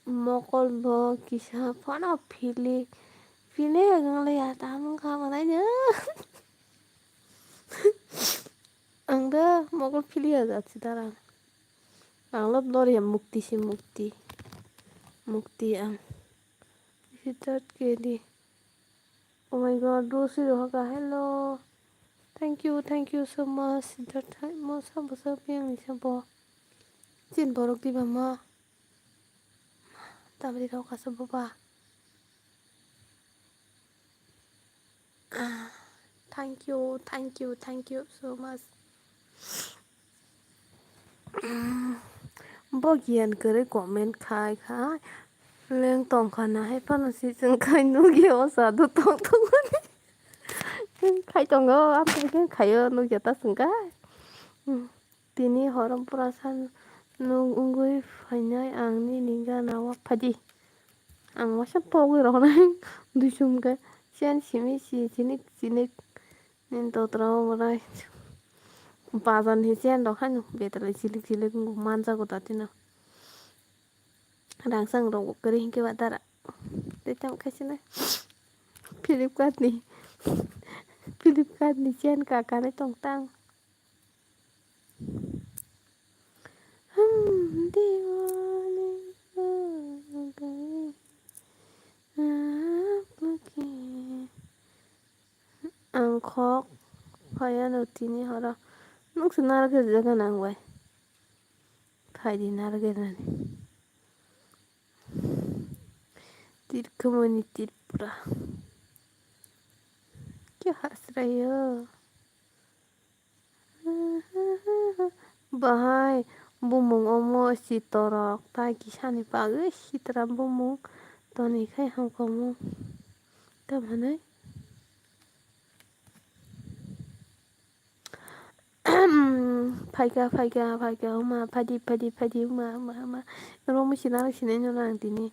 Mokol bo kisa phano phili. Phili wnglaia tamung kha manaino. Ang da mokol phili ya jat si darang. Ang love lori ya mukti si mukti. Mukti ang. Siddharth K D. Oh my God, Rosie Rohaka, hello. Thank you, thank you so much. Siddharth, hai mo sabo sabo yang ni sabo. Chin borok di ba ma. Tabri rok asa bo ba. Ah, thank you, thank you, thank you so much. Bo giyan kwrwi comment khai kha. Leng tongkha na hai phano si chwng khai nukya o sadu tong tongmani. Khai tongo, amtwi khe khaio nukya ta chwng khai. Tini horo bwrasa nwng wngwi phainai ang nini gana o phaidi. Ang waisa pogwi rohornai duichum khe chen simi si chinik chinik nini totra o bwrai. Bazar ni chen rok haino betra chilik chilik wngkha manjago datino. Rangchak rok bo kwrwi hinkhe ba dara. Tei tamo khe sini Flipkart ni, Flipkart ni chen ka kanwi tong tang. Hmm, diwali ho gayi aapki. Ang khok phaiano tini horo. Nuksa narwk jaga nang bai. Phaidi narwk nani. Tirkhumani Tripura. Kya hasrayo? Bahai bumung omo sitorok tai kisani bagwi sitra bumung toni khai hangkomu. Tamhanai. Phaikha, phaikha, phaikha, wngma, phaidi, phaidi, phaidi, wngma, wngma, wngma. Romwi sinarok sinai no nang tini.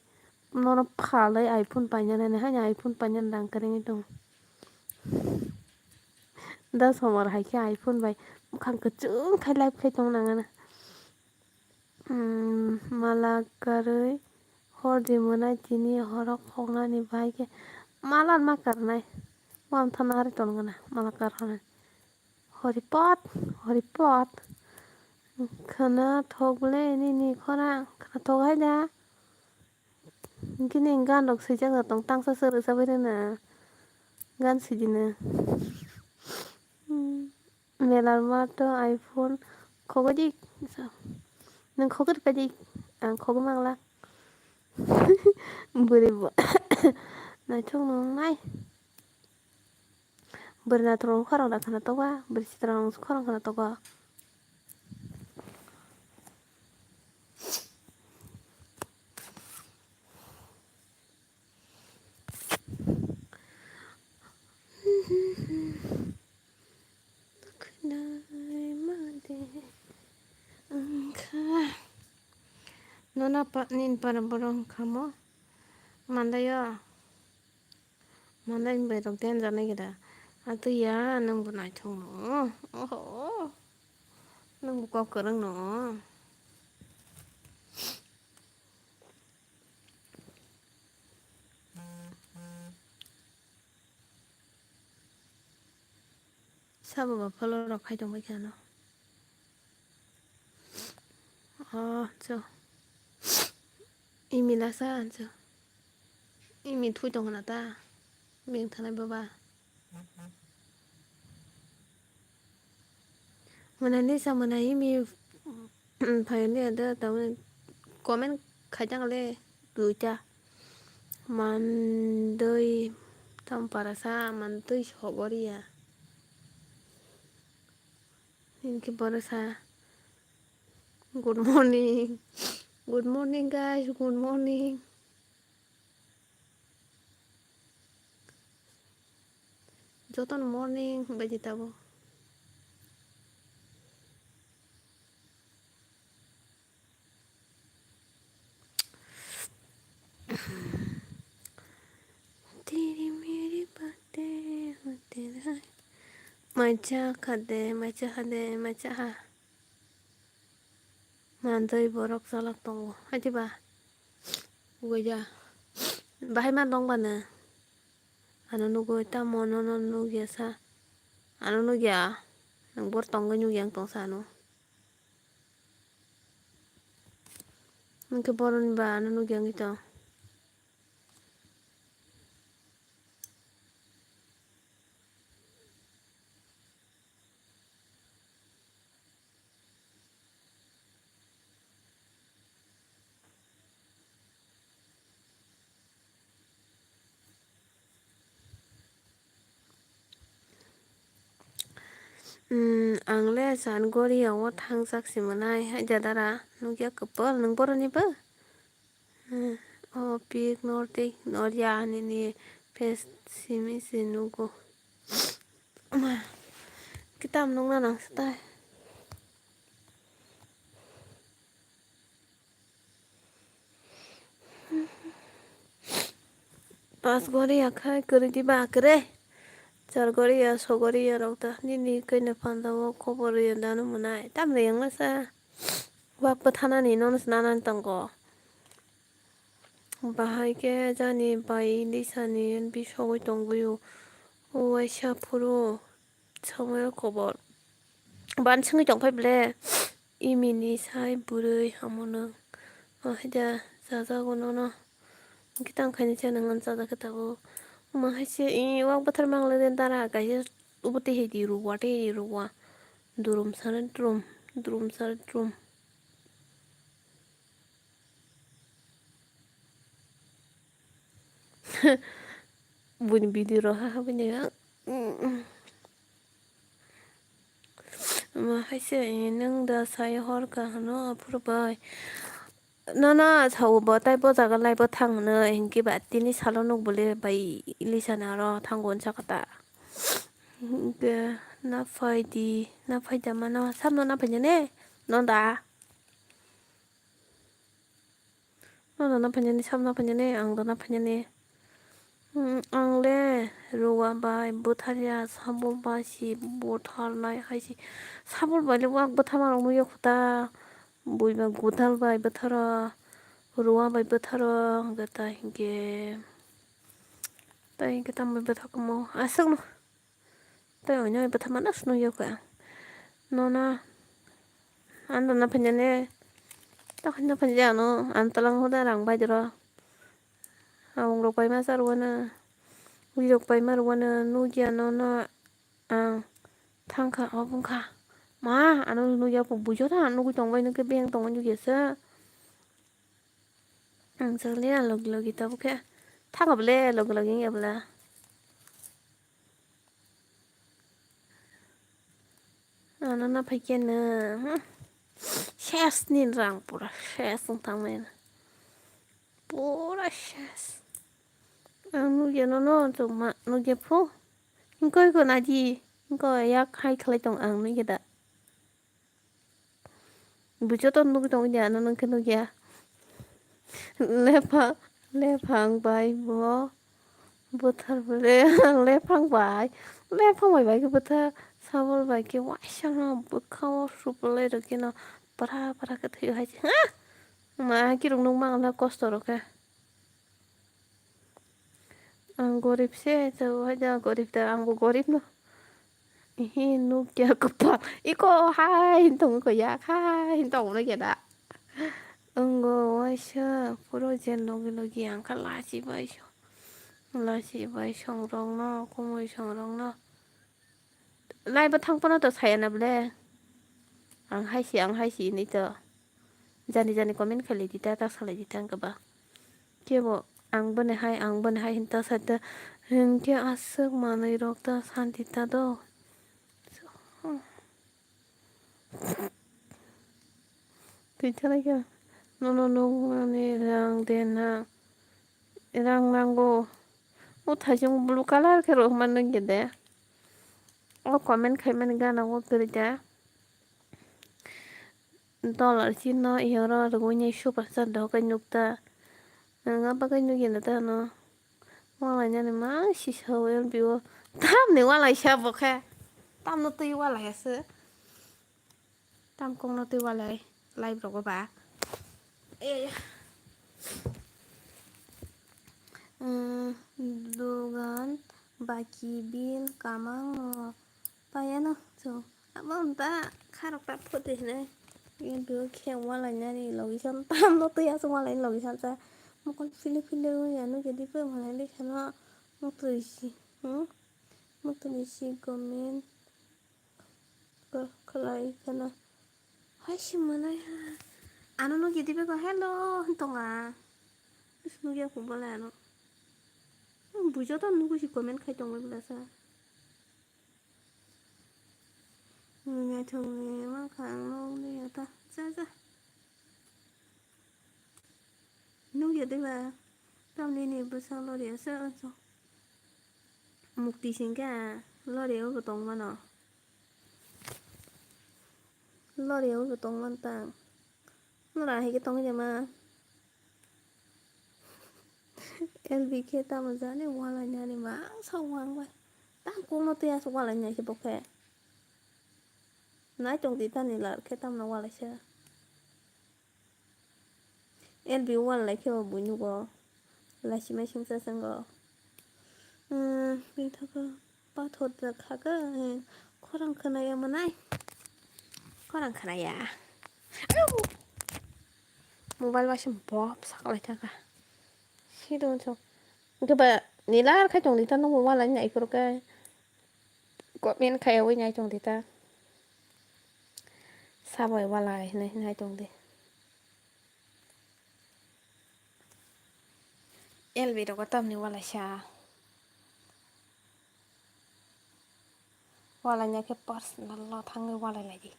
Nono phalai iPhone painani, haino iPhone painani rang kwrwngwi tongo. Da somar hai khe iPhone bai bwkhang kwchwng khai live khai tong nang ano. Hmm, mala karwi hor di mwnai tini horo khoknani bai khe mala ma karnai. Wam thana ari ton gana mala karnai. Horipot, horipot. Khwna thok le nini khorang, khwna thok hai da. Gini gan rok swijak tong tangsa se rwchapwi rwna. Gan swijina. Hmm. Melar mato iPhone khogwi di. Nwng khogwi paidi. Ang khogwi mangla. Bwrwi bo naithok nung nai. Bwrwi naithok nung khorang da khwna tokba. Bwrwi sitra nung khorang khwna tokba. Khwnai ma de wngkha. Nono pa-, nini para borok wngkha mo? Mandaio. Mandai bai rok den janai gida. Atwi ya nwng bo naithok no. Oho. Nwng bo kok kwrwng no. Sabo ba follow rok khai tong bai kha no. Oh, cho. Imi lasa, cho. Imi thui tong na ta. Beng thanai baba. Mwnai ni sa mwnai imi, phaiyani ada tamni comment khaijak le duita. Mandoi Tamo para sa man twi sogoriya. Hinkhe boro sa, "Good morning. Good morning, guys. Good morning." Jotono morning bai di tabo. Tiri miri bate hote dai. Mai cha kha de, mai cha kha de, mai cha kha. Mantwi borok chalak tongo. Haiti ba? Ugaija. Bahai ma tong bana? Ano nugwi tamo nono nugya sa. Ano nugya. Nwng bor tongwi nugya wng tong sa ano. Hwnkhe boroni ba ano nugya wngwi tong. Hmm, ang le jan goriya o thangjak si mwnai, hai da dara nukya kwpal nwng boroni bo. Hmm, o pik nortwi norya nini face simi se nugo. Ma, kitam nungna nang stai. Pas goriya khai kwrwi di ba kwrwi. Char goriya, so goriya rok ta nini khaina panda o khobor rwya dano mwnai. Tam rwya wngmasa. Wak bwthanani nono se nanani tongo. Bahai khe jani bai lisani bisogwi tongwi o waisa phuru. Samuel kobor. Ban swngwi tongphai ble. Imini sai bwrwi hamono. O haida chajago nono. Hwnkhe tang khaini se nang chajakhe tabuk. Omo hai se i wak bwthar mangle de dara kaisa ubo tei hai di ruwa tei ruwa. Durum sare durum. Durum sare durum. Buini video rok ha ha buini. Ma hai se nwng da sai hor ka hwno aphuru bai. Nono sao bo tai bo jaga lai bo thang hwno hinkhe ba tini salo nuk bole bai Lisa ni aro thango hwn sakha ta. Hinkhe na phai di, na phai da mano, samno na phai nani, no da. Nono na phai nani, samno na phai nani, ang da na phai nani. Hmm, ang le ruwa bai bwtharya, sabul bai si bwtharnai hai si. Sabul bai le wak bwtharma rok nukya kho ta. Buiba godal bai bwtharo, ruwa bai bwtharo, hwnkhe tai hinkhe, tai hinkhe tamo bai bwthakmo aswkno. Tai oino bwtharma no swnwi ya kha. Nono, ano na phai nani, tokhaino phai nani ano, ano twlang hoda rang bai doro. Abong rok bai ma cha rwano, wi rok bai ma rwano, nukya nono ang thangkha, obo wngkha. Ma, ano nukya, bujo ta nugwi tongbai, nukhe beng tongwi nukya se. Ang chakliya logi logi tabuk khe. Thangkha bole logi logi wngya bwla. Ano na phai khe no, hmm. Ses ni rang pura ses wng tang mani. Pura ses. Ang nugya nono chukma nugya phu. Hingkoi ko naji. Hingkoi yak hai khlai tong ang nugya da. Bujo to nugwi tong ya, ano nung khe nugya. Lepha, lephang bai bo. Bwthar bole, lephang bai. Lephang bai bai khe bwthar. Sabol bai khe waisa no bwkha o supulai rw khe no. Para para khe thwi hai se. Ha! Ma kirung nung mang la kosto rw khe. Ang gorib se, chao hai da gorib da, ang bo gorib no. Ihi, nukya kwpal. Iko hai hin tongo ko yak hai hin tongo no keda. Wngo waisa puro je logi logi ang kha lachi bai so. Lachi bai song rok no, kumui song rok no. Lai bo thang phano to saya na bole. Ang hai si, ang hai si hinwi to. Jani jani comment khlai di ta, ta salai di ta wngkha ba. Kebo ang boni hai, ang boni hai hinta sa ta, Hinkhe aswk manwi rok ta santi ta do. Twi thalai khe nono nukmani rang de na, rang nango. O thaising blue colour khe rwkma nungya de. O comment khaimani gana o kwrwi da. Dollar chino iyoro rwgwini super chat dohor khe nukta. Ang a bagwi nukya da ano. Walainani ma sisa o L B o. Tamni walaisa bo khe. Tamno twi walaisa se. Tam kokno twi walai live rogo ba. Eh. Hmm, dogan baki bill kamang no payano so. Abo ta kharok ta photo hinai. Video khe walainani logi san tamno twi aswk walaini logi san sa. Mokol philip philip wngya nukya dipe walaini kheno motoi si. Hmm? Motoi si gomen. Khlai kheno. Hai si manai ha. Ano nukya dipe ko hello hwn tonga. Nukya ko bole ano. Bujo to nugu si comment khai tongwi bwlasa. Naithokni mankha ang nukliya ta. Ja, ja. Nukya diba? Tamni ni bwsa loriya se anso. Mukti singkha loriya bo tongmano. Loriya bo tongman tang. Nora hai khe tongwi jama. L B khe tamo jani walainani ma sa wang bai. Tang kokno twi aswk walainai khe bo khe. Nai tong di tani lar khe tamno walaisa. L B wal lai khe bo buino go. Laisi mai singsa swngo. Hmm, bini thaka pathor da kha khe, eh, khorang khwnaya manai. Khorang khwnaya. Ayuu! Mobile waisa bob saklai thaka. Sidon so. Hwnkhe ba nila ar khai tong di ta nokbo walaini naiphuru khe. Comment khaiyawi nai tong di ta. Sabai walai hinwi nai tong di. L B rogo tamni walaisa. Walaina khe personal no thangwi walai lai di.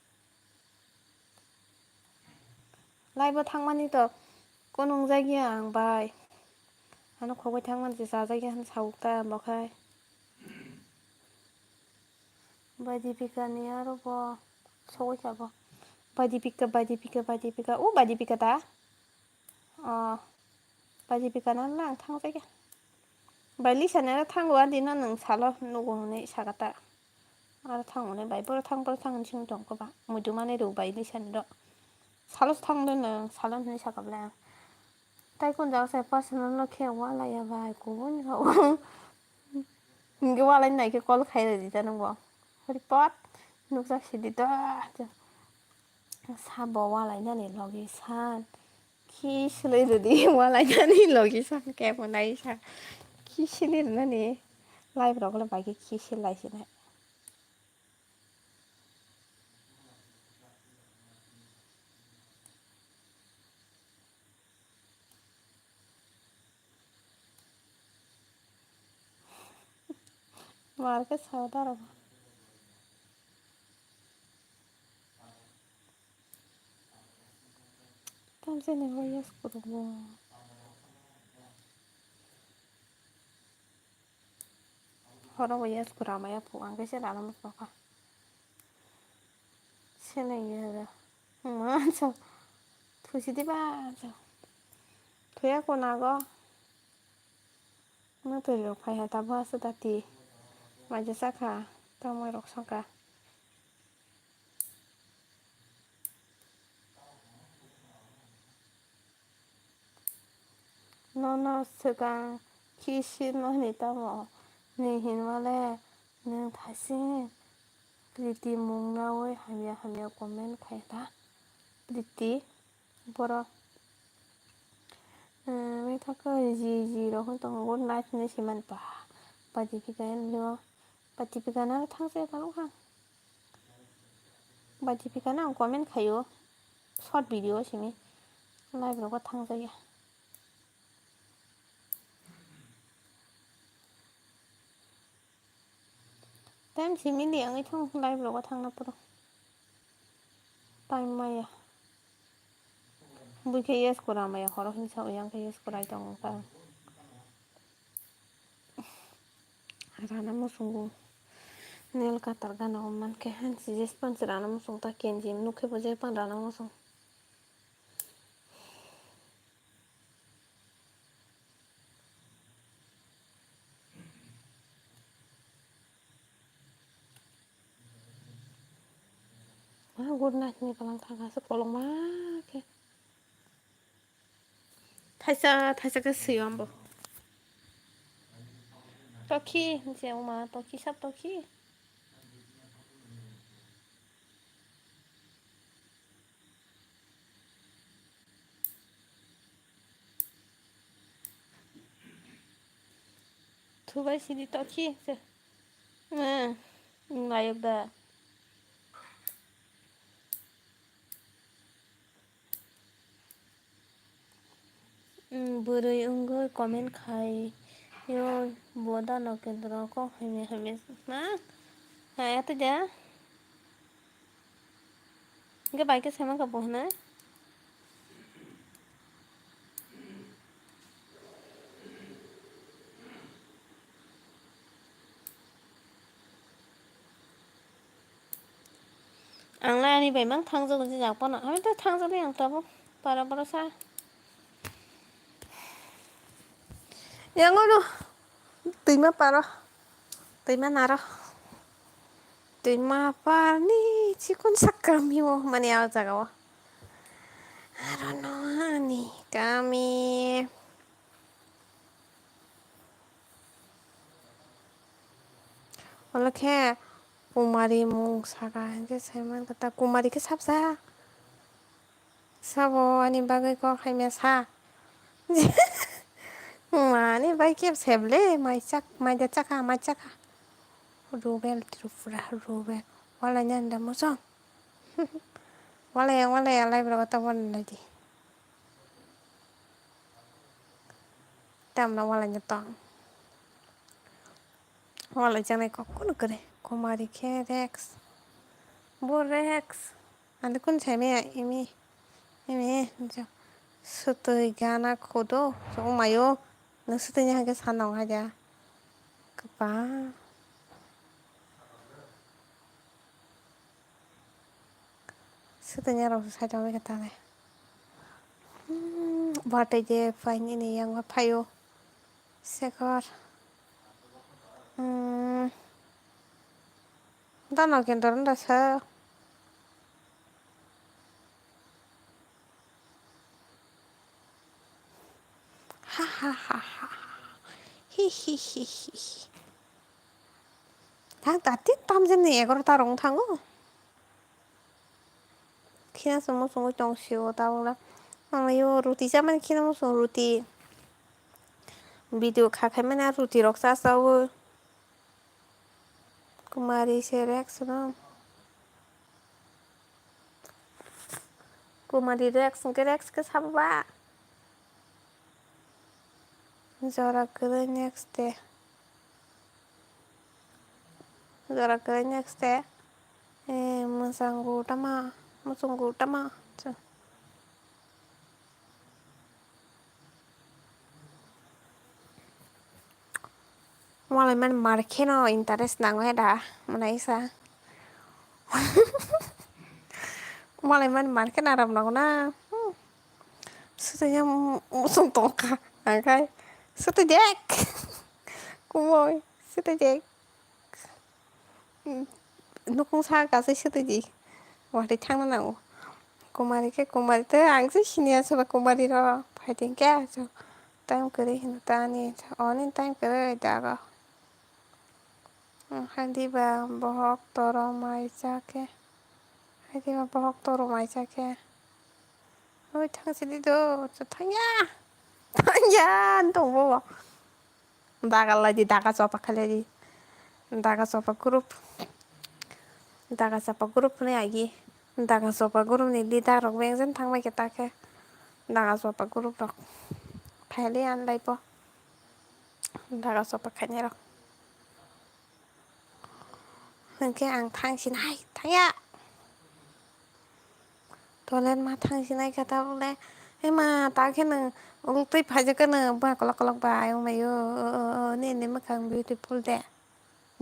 Live o thangmani to konong jagya ang bai. Ano khogwi thangmani se chajakya hwn sawuk ta bo khai. Bai Dipika ni aro bo sogwi sabo. Bai Dipika, bai Dipika, bai Dipika. O bai Dipika ta? O bai Dipika no lang thang jagya. Bai Lisa ni aro thango adi no nwng salo nugo hwnwi saka ta. Aro thang hwnwi bai boro thang boro thang hwnwi song tong khe ba. Muitu mani rw bai Lisa ni ro. Salo thang de nwng salo hwnwi saka bwle ang. Tai kun jaga sai personal no khe walai ya bai kubun kha. Hingke walai nai khe call khai rwdi ta nwng bo. Report nukjak sidi do. Sabo walai nani logi san. Khi silai rwdi walai nani logi san kebo nai sa. Khi silai rwnani live rok le bai khe khi silai sinai. Mar khe sao da rw. Tamsini bo yes kwrwng bo. Horo bo yes kwrwng maya phu ang khe se rana muchungkha. Seleng ya da. Ma so. Thusi diba so. Thuya kona go. Matwi rok phai ha tabuk aswk dati. Maija sakha, tamoi rok sakha. Nono swkang khi sirno hwnwi tamo? Nini hinmale nwng thasing Priti mung naui hamya hamya comment khai ta. Priti. Borok, eh, mithak khe ji ji rok wng tongo, good night hinwi swi mani ba. Ba Dipika ni o, ba Dipika no thang se phano kha. Ba Dipika no ang comment khaio, short video simi, live rogo thang jaya. Time simi di ang ithung live rogo thangna puro. Time maya. Bui khe yes kora maya horo hinsa uyang khe yes korai tong ta. Rana musungo nail cutter gana o mankhe hansi jespan se rana musung ta kenji nukhe bo jepan rana musung. Ah, good night ni kalang thang aswk kolokma khe. Thaisa, thaisa khe swi o ambo. Tokhi, hinse oma, tokhi, sab tokhi. Thubai sidi tokhi se. Hmm, nayok da. Hmm, bwrwi wngwi comment khai yo bo da no kendro kok hamya hamya ma. Hai ate da. Hingke bai khe saiman kha bo hwnwi. Ang lai ani bai mang thangjak jijak phano. Ami to thangjak de ang tabuk. Para para sa. Yang ono. Twima paro. Twima naro. Twima parni chikon sakami o mani o jaga o. Aro no ani kami. Wala khe Kumari mung saka hinkhe saiman khe ta Kumari khe sabsa. Sabo ani bagwi kok hamya sa. Mani bai khe seble mai chak mai da chakha mai chakha. Rubel Tripura rubel. Wala nyanda mosong. Wala wala live rogo tabon lagi. Tamna wala nyatong. Wala janai kok kunu kare. Kumari khe Rex. Bo Rex. Ande kun saime imi. Imi. Sutui gana khodo. So mayo. Nang sutui ni hage sanong haja. Kapa. Sutui ni rok sai tong kata le. Hmm, bate je paini ni yang phayo. Sekor. Hmm. Dano kendor nda sa. Ha ha ha ha. Hi hi hi hi. Thang ta tin tam jen ni egarota rong thango. Khina chwng muchungwi tong sio tabukla. Ang yo ruti chamani khina muchung ruti. Video kha khai mani ruti rok cha chawi. Kumari se Rex no. Kumari Rex hwnkhe Rex khe sabo ba. Jora kwrwi next day. Jora kwrwi next day. Eh, mwchanggo tama, muchunggo tama. Walai mani mar kheno interest nango da, mwnai sa. Walai mani mar kheno aram nango na. Hmm. Sutui ya muchung tongkha, angkai sutui dek. Kumoi, sutui dek. Nukung sa kasai sutui di. Watwi thangna nango. Kumari khe kumari tei ang se siniya soba kumari rok. Phaidi khe aswk time kwrwi hino ta ani. Oni time kwrwi dago. Hai diba bohok toro mai cha khe. Hai diba bohok toro mai cha khe. Oi thang sidi do. Thangya. Thangya tong bo. Daga lai di, daga chopa khalai di. Daga chopa group. Daga chopa group ni agi. Daga chopa group ni leader rok bengjen thang bai khe ta khe. Daga chopa group rok. Phaili an lai po. Daga chopa khainai rok. Hwnkhe ang thang sinai thangya. Toilet ma thang sinai kha tabukle. Ema ta khe nwng ul twi phaijak khe nwng ba kolok kolok bai wngmai o. Nini mwkhang beautiful de.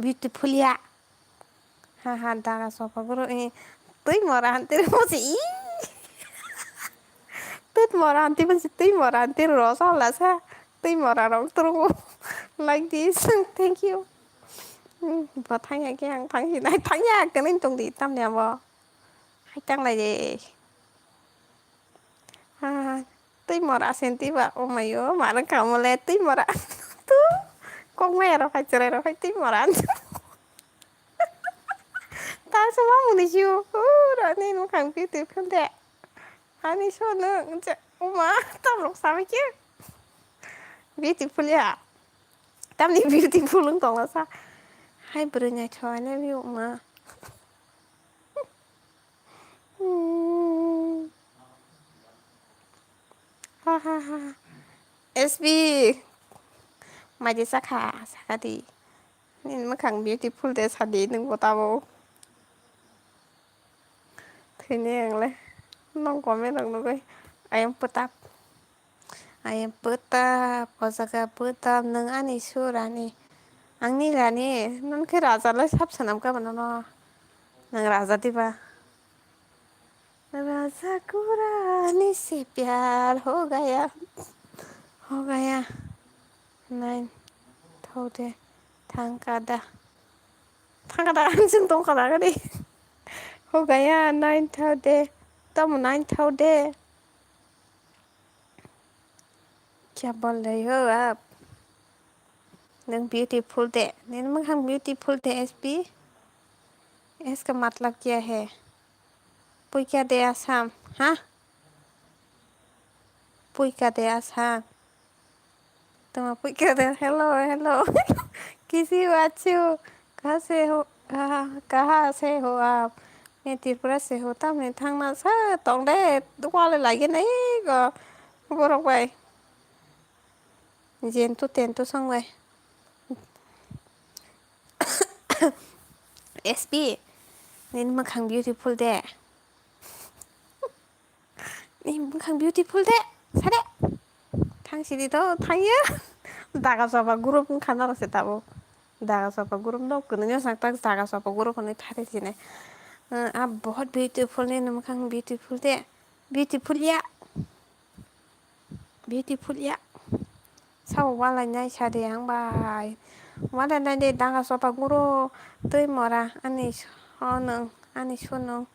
Beautiful ya. Ha ha daga sopa guru, eh, twi mora hantiri musi, ih. Twi mora hanti musi, twi mora hanti rosa lasa. Twi mora rok turungo. Like this. Thank you. Hmm, bo thangya khe ang thang sinai thangya khe nwng tong di tamni abo. Hai tang lai de. Ah, twi mora senti ba, oh my, oh, ma rang kamo le twi mora. Tu, kok maya rok hai, chwrai rok hai, twi mora. Ta se ma muni siu, oh, rani no kang beautiful de. Ani so no, je, oh ma, tam rok sa ke. Beautiful ya. Tamni beautiful wng tong sa. Hai bwrwi naithok, I love you, ma. Hmm. Ha, ha, ha. S B. Maidi sakha, sakha di. Nini mwkhang beautiful de sadi nwng bo tabuk. Thwini ang le. Nong comment rok nugwi. I am putap. I am putap, o jaga putap, nwng ani su rani. Ang ni rani, nong khe raja lai sap sanam ka bono no. Nwng raja diba? Raja ko rani se pyar ho gaya, ho gaya. Nine, thode, thang kada. Thang kada, ang sing tong kada gadi. Ho gaya, nine thode. Tamo nine thode. Kya bol rahi ho aap? Nwng beautiful de. Nini mwkhang beautiful de, S P. Iska matlab kya hai? Puika de Assam, ha? Puika de Assam. Tuma puika de, hello, hello. Kisi ho, achi ho? Kaha se ho, kaha, kaha se ho aap? Main Tripura se ho, tamni thangna sa tong de, wale lagi nai go. Borok bai. Jentu tentu song bai. S P, nini mwkhang beautiful de. Nini mwkhang beautiful de. Sade. Thang sidi to, thang ya. Daga sopa group wngkha norok se tabuk. Daga sopa group no kwnwi no sak tak daga sopa group hwnwi thari sini. Ah, bahut beautiful, nini mwkhang beautiful de. Beautiful ya. Beautiful ya. Sabo walai nai sadi ang bai. Walai nai de daga sopa guro twi mora ani sonung, ani sunung.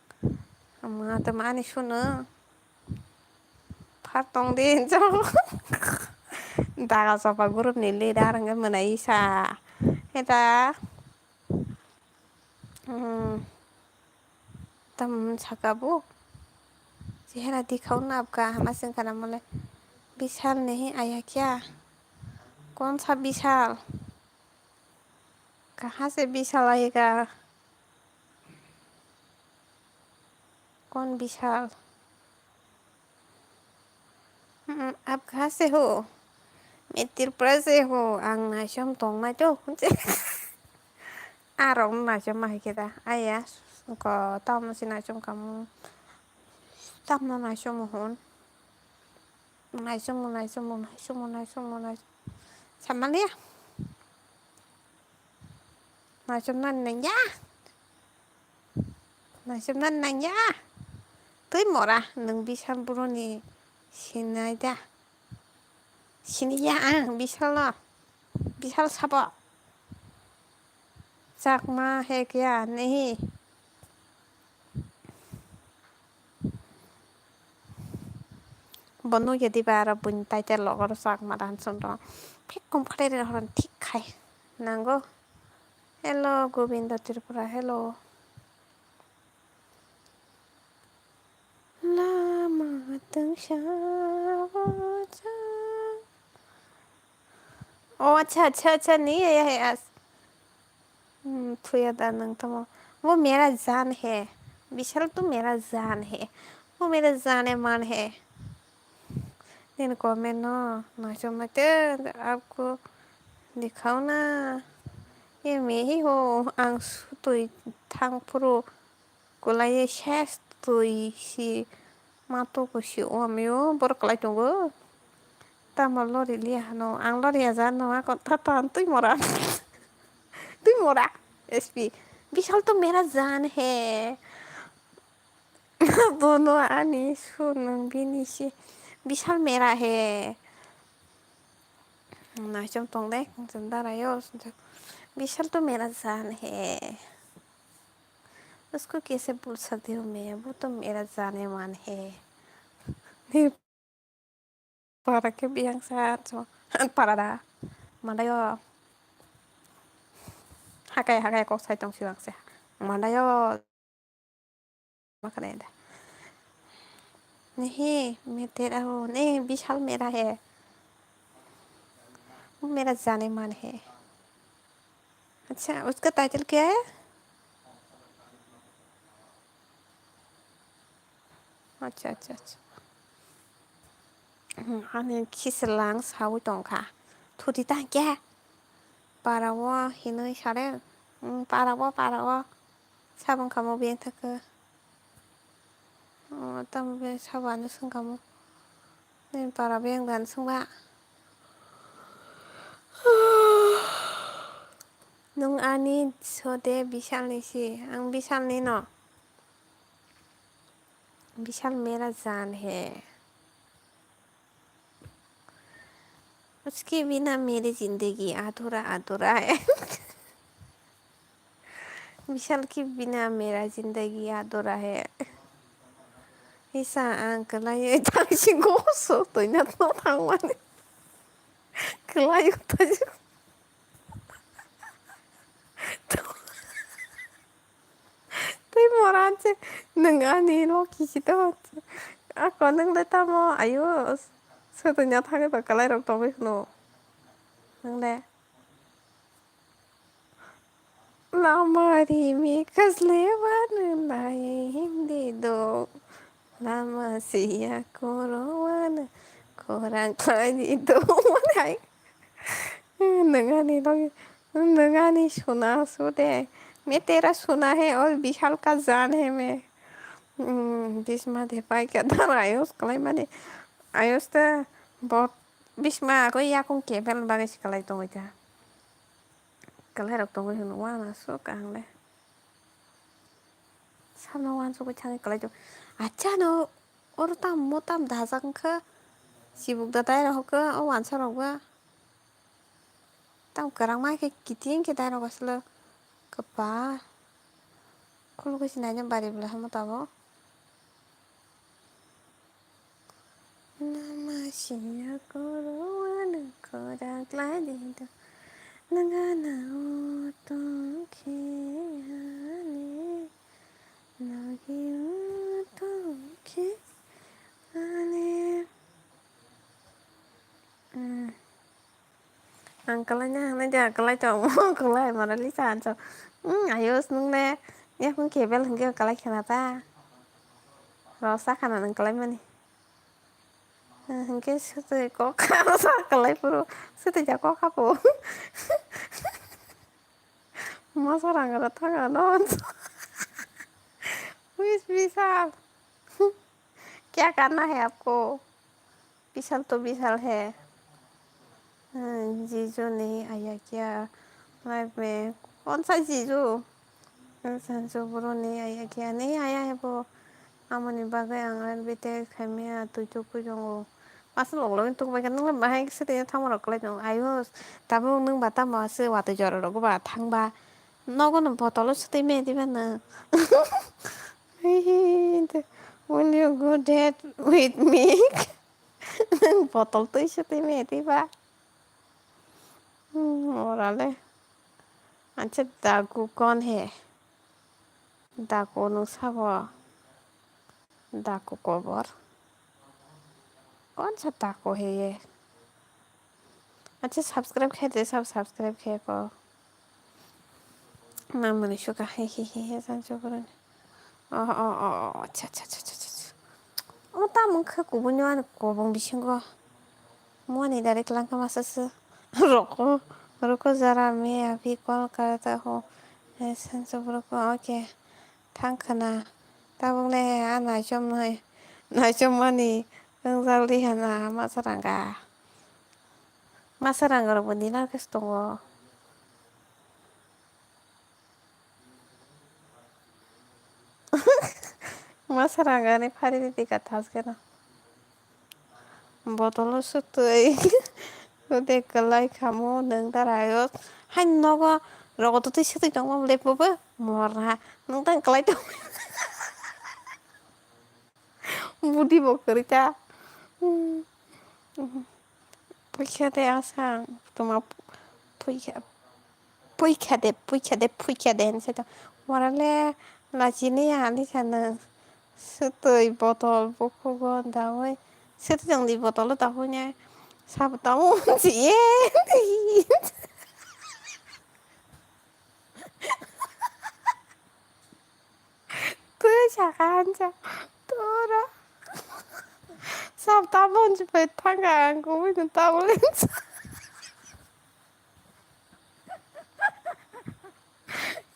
Ama tama ani sunung. Phar tong di hinjo. Daga sopa group ni leader hwnkhe mwnai sa. Eta. Hmm. Tam saka bo. Chehra dikhao na apka, hama sing kana mole. Bishal nahi aya kya? Kaun sa Bishal? Kahan se Bishal aayega? Kaun Bishal? Hmm, aap kahan se ho? Main Tripura se ho. Ang naisom tong nai to. Arok naisom ma hai khe da. Aya, ko tamo si naisom kamu. Tamo naisom mo hon. Naisom mo, naisom mo, naisom mo, naisom mo, naisom. Samaliya. Naisom na nang ya. Naisom na nang ya. Twi mora, nwng Bishal buro ni sinai da. Sini ya ang Bishal no. Bishal sabo. Chakma hai kya nahi. Bo nugya diba aro buini title logo rw chakma dan chwng rw. Phek kom khlai rw horon thik khai nango. Hello, Govinda Tripura, hello. Lama tungsa o cha. Oh, acha, acha, acha, nahi aaya hai aaj. Hmm, thuya da nang tamo. Wo mera jaan hai. Bishal tu mera jaan hai. Wo mera jaan hai, maan hai. Nini comment no naichomnai te aapko dikhao na. He me hi ho, ang sutwi thang phuru kwlaiwi ses twi si ma tuku si o amio borok kwlai tongo. Tamo lori liya hano, ang lori ya jan no ako tatan twi mora. Twi mora. S P. Bishal to mera jaan hai. Dono ani sun bini si. Bishal mera hai. Naichom tong de, chum dara yo. Bishal to mera jaan hai. Usko kaise bhul sakte ho main, wo to mera jaaneman hai. Ni para ke biyang sa cho. Para da. Mandayo. Hakai hakai kok sai tong siwang se. Mandayo. Makane da. Nahi, main tera ho. Nahi, bishal mera hai. Wo mera jaaneman hai. Acha, uska title kya hai? Acha, acha, acha. Hmm, ani khiselang sawi tongkha. Thuti ta kya? Para wo hinwi sare. Hmm, para wo, para wo. Sabang kamo beng thaka. Oh, tamo be sabo ano sung kamo. Nini para beng dan sung ba. Nung ani sode Bishal ni si, ang Bishal ni no. Bishal mera jaan hai. Uski bina meri zindagi adhura adhura hai. Bishal ki bina mera zindagi adhura hai. Isa ang kwlai thang si goso toina to thang mani. Kwlai to. Tei mora se nwng ani loki si to. Ako nwng le tamo ayo. Soto nya thangwi ba kwlai rok tongwi hwno. Nwng le. Lama rimi kasle wano nai hindi do. Lama siya koro wano korang khlai di do. Nwng ani logi, nwng ani suna su de. Main tera suna hai aur Bishal ka jaan hai main. Hmm, Bhisma de pai ka dar ayos kalai mani. Ayos ta bot Bhisma ko yakung kebel bagai si kalai tongoi ta. Kalai rok tongoi hwn wana su kahang le. Samno wansugwi thangwi kwlai tong. Acha no, oro tam mo tam dajak wngkha. Chibuk da dai rok khe o wansa rok ba. Tam kwrang mai khe kiting khe dai rok aswk kwpa. Khulugwi se naina bari bwla hamo tamo. Lama siya koro ano khora klai di do. Nangana o tong khe ani. Nagi o tong khe ani. Hmm. Ang kalai na hangnai de, ang kalai tong, kalai mara li chan so. Hmm, ayos nwng le, yakung kebel hwnkhe kalai khena ta. Rosa khana nwng kalai mani. Hmm, hwnkhe swtwi kok kha, sa kalai phuru, swtwi ja kok kha po. Masa rang ra thang ano. Wis Bishal. Kya karna hai apko? Bishal to Bishal hai. Hmm, Jijo nahi aaya kya life mein? Kaun sa Jijo? Sancho bro nahi aaya kya? Nahi aaya hai bo. Amoni bagwi ang R B T khaimaya twi tukui tongo. Masa lok logni tukbai khe nwng bahai swtwi thangma rok kwlai tongo. Ayos, tabuk nwng ba tamo se watwi jora rok ba thangba. Nogo no botolo swtwi maya diba nwng. Will you go date with me? Botol twi swtwi maya diba? Hmm, orale. Acha dagu kon he? Dagu nwng sabo? Dagu kobor. Kon sa dagu he ye? Acha subscribe khe de, sab subscribe khe ko. Mamani suka he he he he sancho boroni. Oh, oh, oh, oh, acha, acha, acha, acha, acha. O tamo khe kubuni ani kobong bisingo. Muani direct langkha masa se. Roko. Ruko jara, main abhi call karta ho. Hai sancho, ruko, okay. Thang khna. Tabuk le a naichomnai, naichomani wngjakli hana ma saranga. Ma saranga rokbo nina khe tongo. Ma saranga ni phari di ka thas khe no. Botolo swtwi. Ode kwlai khamu nwng dara o. Hai nogo rogo twtwi swtwi tongma lepobo morna. Nwng tang kwlai tong. Budi bo kwrwi ta. Puikha de asang tuma puikha. Puikha de, puikha de, puikha de hinwi sai tong. Morale lachini ya ani sana. Swtwi botol bukhugo daui. Swtwi tongdi botolo daui ne. Sabo tamo je. Twi saka hansa. Toro. Sab tabon se pai thanga ang kubui no tabon.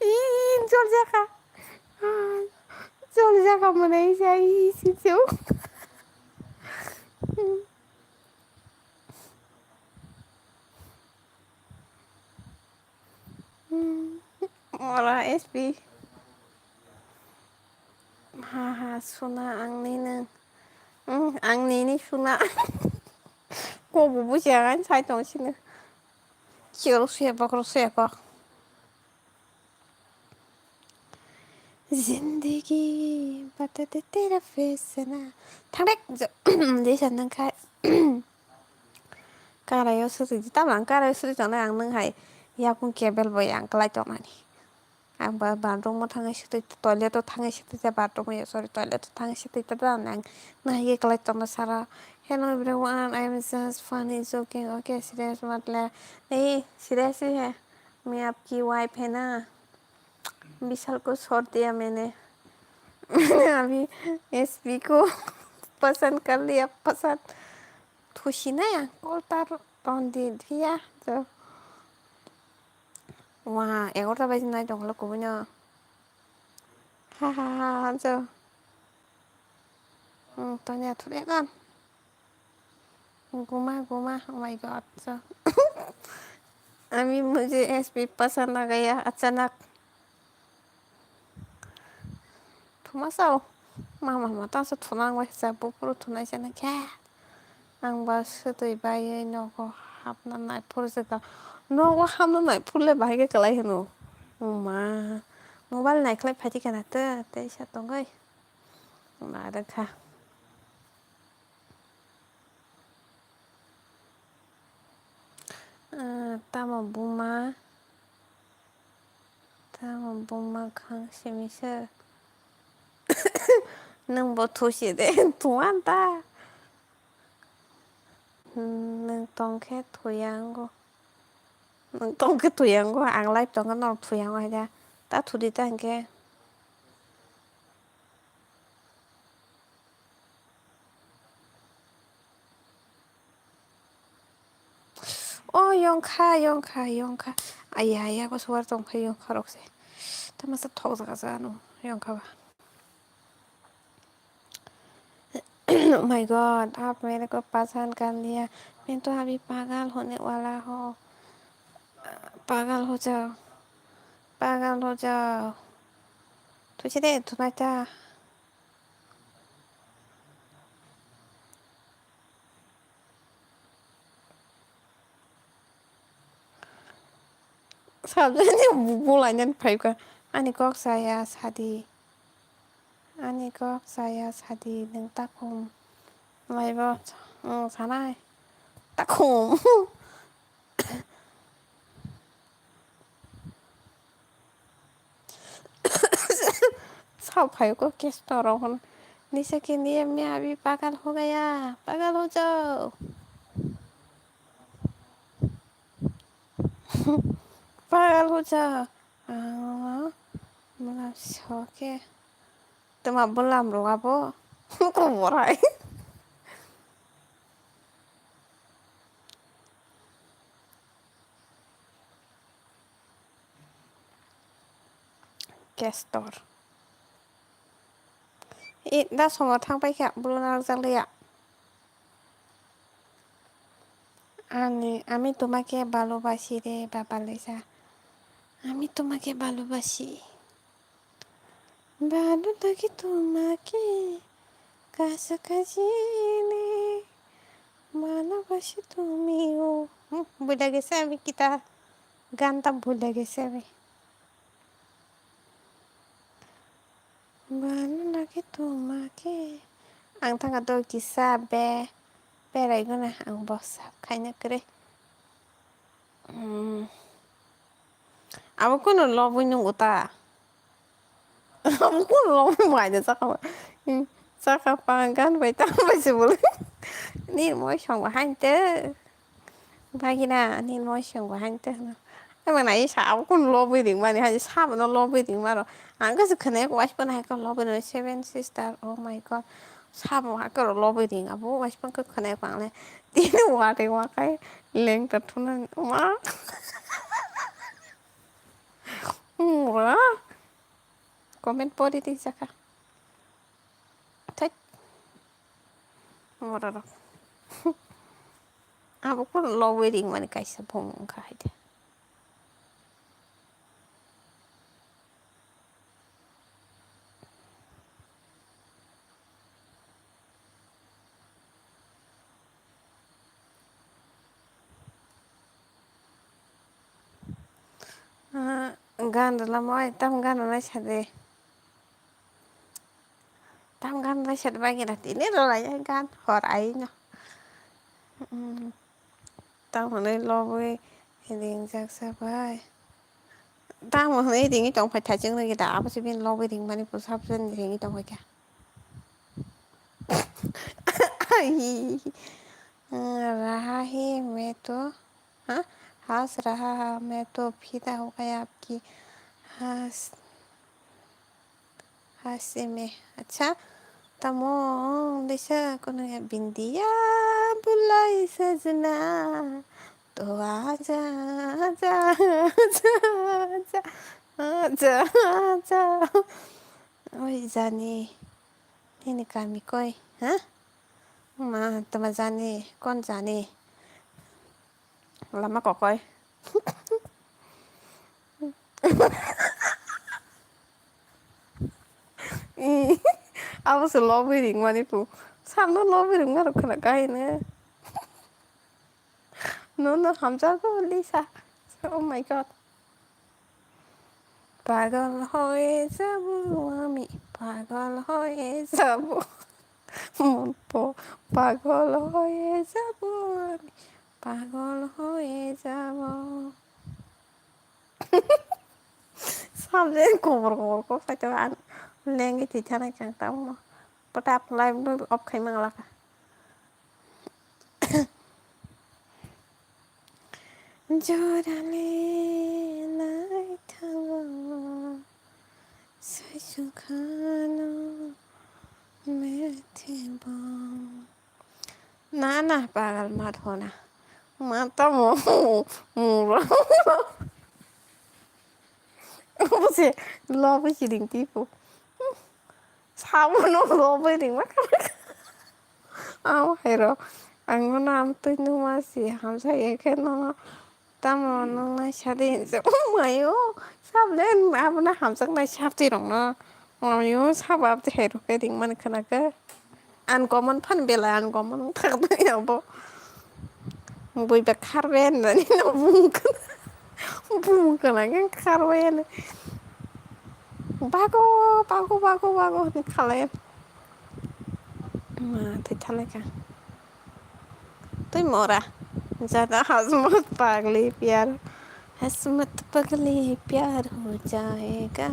Ih, jol jaka. Jol jaka mane ih, ih, si, si. Ora S P. Ha, ha, suna ang nini. Hmm, ang nini suna. Ko bubu jangan sai tong sini. Chiro suya bakro suya kok. Zindagi bata de tera fesena. Thangdek. Desa nang khai. Karayo suri di, tamo ang karayo suri tongnai ang nung hai yakung kebel bo yang kwlai tongnani. Ang ba bathroom o thangwi sitwi, toilet o thangwi sitwi, te bathroom o, sorry, toilet o thangwi sitwi ta da ang nung hai kwlai tongna sara. Hello everyone, I am just funny joking, okay, serious mat le. Nahi, serious hi hai. मैं आपकी वाइफ है ना, विशाल को छोड़ दिया मैंने। मैंने अभी एसपी को पसंद कर लिया, पसंद। Thusi na ya, kol tar ton di dia, so. Wah, egarota baji nai tong lo kubui no. Ha, ha, ha, ha, so. Hmm, ton ya thuri kan. Guma, guma, oh my God, so. अभी मुझे एसपी पसंद आ गया अचानक। Thuma sao? Mama, mama, ta so thuna ang bai sa, buphuru thunai sa na khe. Ang ba swtwi baiwi nogo hapna nai phuru se ka. Nogo hapna nai phuru le bahai khe kwlai hwno. Oh ma. Mobile nai khlai phai di kana te, te sa tongoi. Ma da kha. Ah, tamo buma, tamo buma khang simi se. Nwng bo thusi de, thuan ta. Nwng tong khe thuya wngo. Nwng tong khe thuya wngo, ang live tong khe norok thuya wngo hai da. Ta thudi ta hinkhe. O yongkha, yongkha, yongkha. Aya, aya, ko suar tongkha yongkha rok se. Tamasa thok jaga jaga no yongkha ba. Oh my God, आप मेरे को पसंद कर लिया, मैं तो अभी पागल होने वाला हूँ, पागल हो जाओ, पागल हो जाओ। Thusi de, thunai ta. Sabjani bulainani phaikha. Ani kok saya sadi. Ani kok saya sadi nwng takhum. Laibo, hmm, sanai. Takhum. Sao phaio ko kesto rok hono. Nise ke niye main abhi pagal ho gaya, pagal ho jao. Pagal ho jao. Ah, mala soke. Tuma bulam ro abo. Ko borai. Castor. E, da songo thang paikha, bulu narwkjak liya. Ani, আমি তোমাকে ভালোবাসি রে বাবা লেজা। আমি তোমাকে ভালোবাসি। ভালো লাগে তোমাকে, কাছাকাছি এলে ভালোবাসি তুমিও। হুম, ভুলে গেছে আমি কিতা গানটা ভুলে গেছে আমি। ভালো লাগে তোমাকে। Ang thangkha do kisa be berai gana ang bo sab khaina kwrwi. Hmm. Abo kunu lobwi nungo ta? Abo kunu lobwi maida chakha ba? Hmm. Chakha pa gan bai ta bai se bole. Ni moi song ba hain te. Bagina, ani moi song ba hain te hwno. Ai, mane, ai, sa, abo kunu lobwi ringmani, hai, sa, bono lobwi ringmaro. Ang khe se khwnai, waisphano hai khe lobwi ring, Seven Sister, oh my God. Sa, bo hai khe lobwi ring, abo waisphano khe khwnai, ang le, tini wate wakai, lengta thuna, ma. Mura. Comment pori twi jakha. Thai. Mura rok. Abo kunu lobwi ringmani kaisa bumung wngkha hai de. Ah, gan rwlamo ai, tam gan rwnai sade. Tam gan lai sade bagina tini rwlai ai gan hor ai no. Mm, tam hwnwi lobwi ringjak sa bai. Tam hwnwi ringwi tong phai thaching nw gita abo se bini lobwi ringmani bwsajani ringwi tong phai kha. रहा है मैं तो, हाँ, हंस रहा है मैं तो, फिदा हो गया आपकी हंस, हंसी में। Acha, tamo wng disa kono ya bindiya bulai sajna. To aja, aja, aja, aja, aja, aja. Oi jani, nini kami koi, ha? Ma, tama jani, kon jani? Lama kokoi. Ih, abo se lobwi ringmani pu. Samno lobwi ringma rok khwna kaino. Nono hamjago Lisa. Oh my God. পাগল হয়ে যাব আমি, পাগল হয়ে যাব। মন প-, পাগল হয়ে যাব আমি, পাগল হয়ে যাব। Samjeng kobor kobor kok saito ang lengwi twi thani kang tamo. Pata apply no off khai mang laka. Jorale lai thango sai sungkhano methe bong. Na, na, pagal mat hona. Mata mo, mura. Bose, lobo si ding tipo. Sabono lobo ding ma. Aw, hero. Ang no am tui no ma si, hamsa ye khe no. Tamo nung nai sadi hinse. Oh my, oh. Sable, abono hamjaknai sabti rokno. Mayo, sabo abdi hai rok khe ringmani khwnakhe. Uncommon phan belai uncommon wng thang tong ya bo. Bui ba kharbe hinani no bung khwna. Bung khwna khe kharbe hinwi. Bago, bago, bago, bago hinwi khalai. Ma thwi thanai kha. Twi mora. Jada hasmat pagli pyar. Hasmat pagli pyar ho jayega.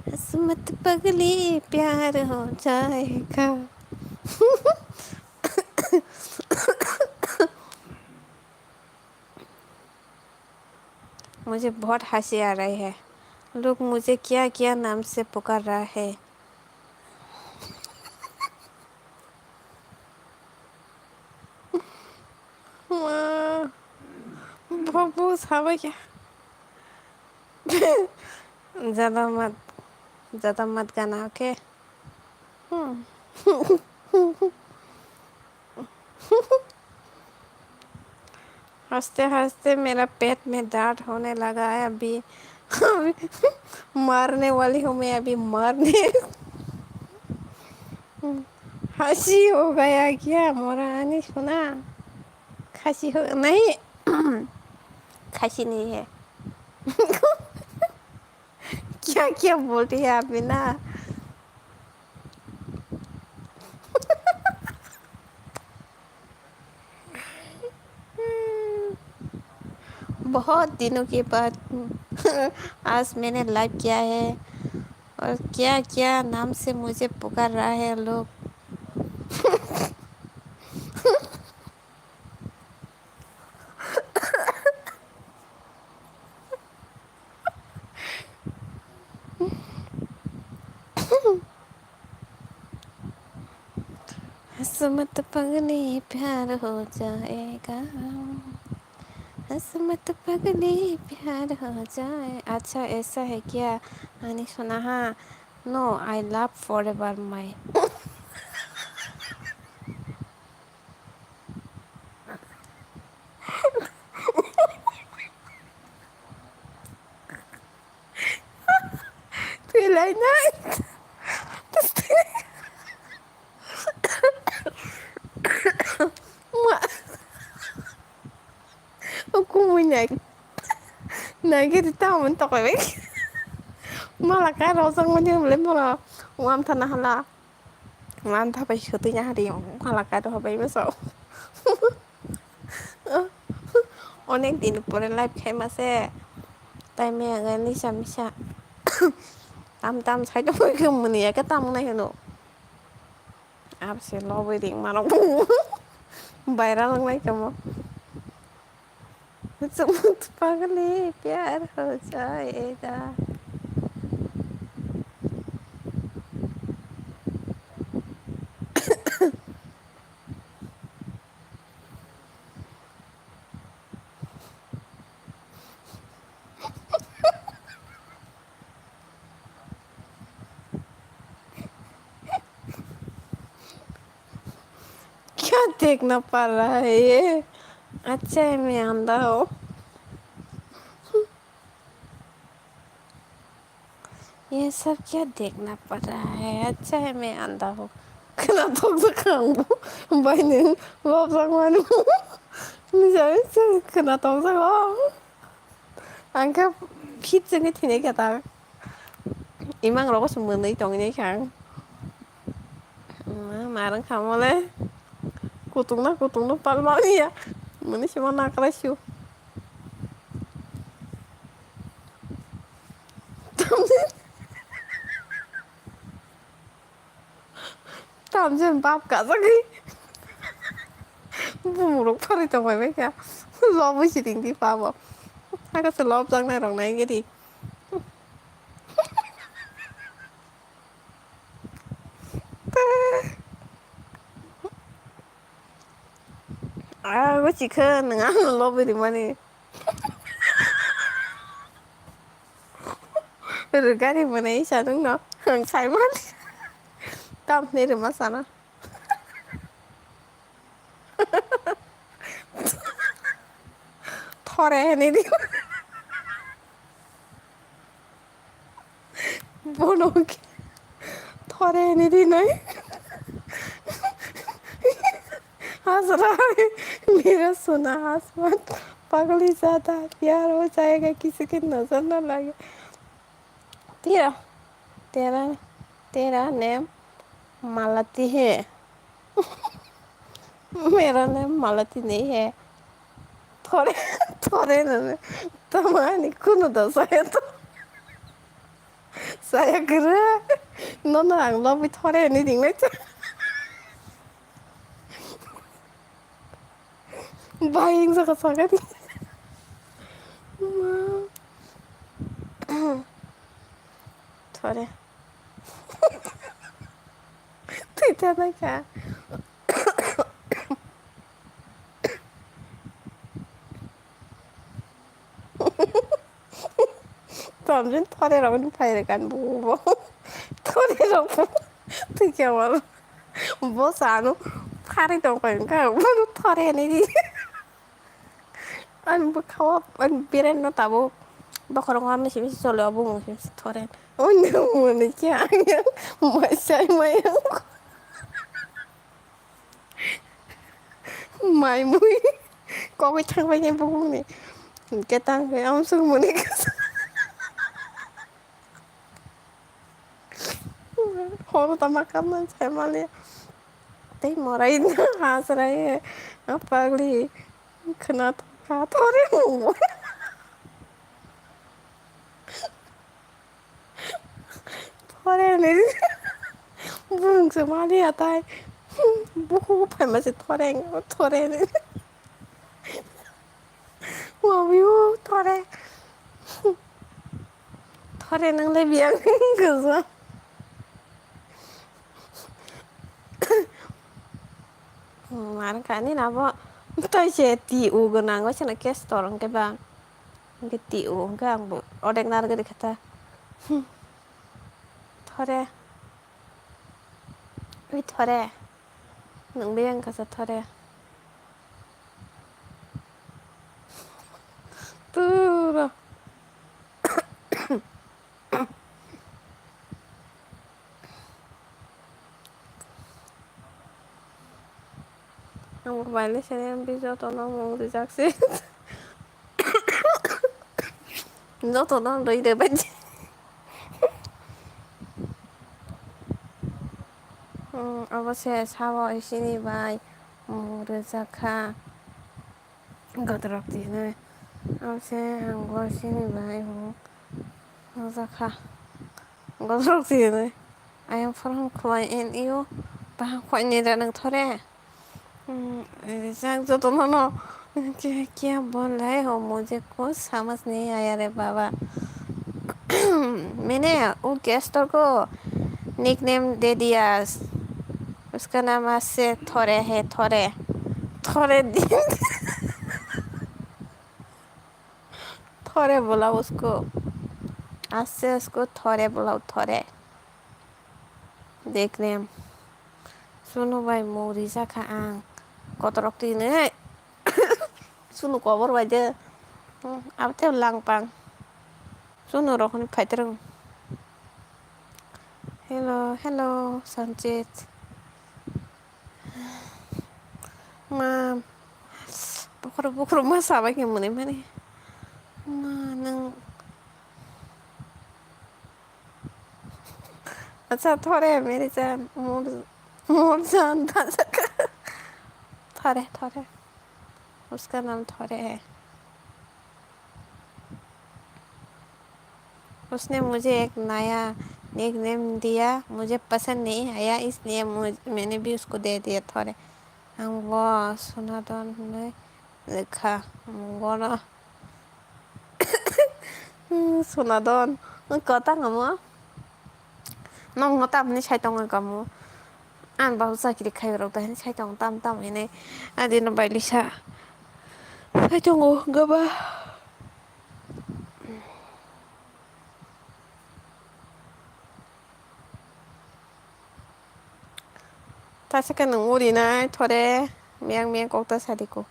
Hasmat pagli pyar ho jayega. मुझे बहुत हंसी आ रही है। लोग मुझे क्या क्या नाम से पुकार रहा है। Ma, bo, bo sabai kha. Jada mat, jada mat gana, okay? Hmm. हंसते हंसते मेरा पेट में दर्द होने लगा है अभी। अभी मरने वाली हूँ मैं, अभी मरने। हंसी हो गया क्या मोरा आनी सुना? खांसी हो नहीं। खांसी नहीं है। क्या क्या बोल रही है आप बिना? बहुत दिनों के बाद आज मैंने लाइव किया है। और क्या क्या नाम से मुझे पुकार रहा है लोग। हंस मत पगली प्यार हो जाएगा। हंस मत पगली प्यार हो जाए। अच्छा, ऐसा है क्या? आनी सुना, हाँ। No, I love forever my। Twilai nai. Ma. O kumui nai. Nai giri ta mon tokoi bai. Mala ka rosong mani le mala. Wam thana hala. Wam tha bai sotoi na hari. Mala ka do bai masa. অনেক দিন পরে লাইভ খাইমাসে, তাই মেয়ে আগে নিশা মিশা। Tam tam sai to ke muni ya ke tam nai hino. Ab se lobo ring mano. Viral nang nai kamo. Chumut pagli pyar ho jayega. क्या देखना पड़ रहा है ये? अच्छा है मैं अंधा हूँ। ये सब क्या देखना पड़ रहा है? अच्छा है मैं अंधा हूँ। Khna tokjak ang bo. Bai nwng lobjak mani. Nijai se khna tokjak o. Ang khe fit chengwi thwinai khe ta. Imang rogo se mwnwi tongwi nai khe ang. Ma, ma rang kha mo le. Kutung na kutung no pal ma ya. Mwnwi se ma nakra su. Tamjen bap kajagwi. Bumurok phari tongbai bai kha. Lobwi si ringdi babo. Aga se lobjaknai rok nai gedi. Ah, go chikha nang ang lobwi rimani. Rwgari mwnai sa nwngno. Ang saimani. Tamni rwma sana. Thore hwnwi di. Bono khe thore hwnwi di noi. हंस रहा है मेरा सोना आसमान। पगली ज्यादा प्यार हो जाएगा किसी की नजर ना लगे। तेरा, तेरा, तेरा नेम मालती है। मेरा नेम मालती नहीं है। थोड़े, थोड़े ना, तुम्हारी कुनु दशा है तो। Saya kira, no, no, ang lobby thore ni ding mai. Bai, ang saka saka ni. Thore. Twi ta nai kha. Tamjin thore rok ni phai rwkha bo. Thore rok bo. Twi khe wal. Bo sano phari tong kha wngkha. Bo thore ni di. Ani bwkha o ani beren no tabuk bokhorok ma misi misi choli o bumung se thore. O nung mani khe ang yang mai sai mai ang. Mai mui kogwi thang bai khe bumung ni. Hwnkhe tang khe amsuk mani kasa. Horo tama kamna sai mali. Tei morai hasrai. Pagli. Khna thokha thore. Thore ni. Bung se mali atai. Buku phaima se thore. Thore ni. Wawi thore. Thore nang le biyang. Gozo. Mar kani na bo. Tai se ti u gwnang o sene case tor hwnkhe ba. Hwnkhe ti u hwnkhe ang bo odek nar gari khata. Hmm. Thore. Ui thore. Nang biyang kasa thore. Turo. Ang mobile ni sene joto no mung rijak se. Joto no rwi de bai. Hmm, abo se sabo isini bai mung rijak kha. Gotorok twi hwnwi. Abo se ang bo sini bai bo nukjakha. Gotorok twi hwnwi. Ayang phorong khwlai and you. Bahai khwlaini da nang thore. Hmm, rijak joto nono. Kya, kya bol rahe ho? Mujhe kuch samajh nahi aaya re baba. Maine wo gestor ko nickname de diya. Uska naam aaj se Thore hai, Thore. Thore din. Thore bulao usko. Aaj se usko Thore bulao, Thore. Dekh re. Sunu bai mung rijak kha ang. Kotorok twi nai. Sunu kobor bai de. Hmm, abo tei langpang. Sunu rok hwnwi phai twrwng. Hello, hello, Sanchit. Ma, bukhro, bukhro ma sabai khe mwnwi mani. Ma, nwng. Acha, Thore, mere jaan, mor, mor jaan, thore, thore. Uska naam Thore hai. उसने मुझे एक नया निकनेम दिया, मुझे पसंद नहीं आया, इसलिए मुझ-, मैंने भी उसको दे दिया थोड़े। Ang bo Sonadon hwnwi lekha, ang bono Sonadon, nwng kwtang omo? Nwng tamni sai tongo kamo? Ang bo chakiri khai rok dai sai tongo, tam tam hwnwi. Adino bai lisa sai tongo, gaba. Tasaka nwng uri nai thore, miyang miyang kok ta sadi ko.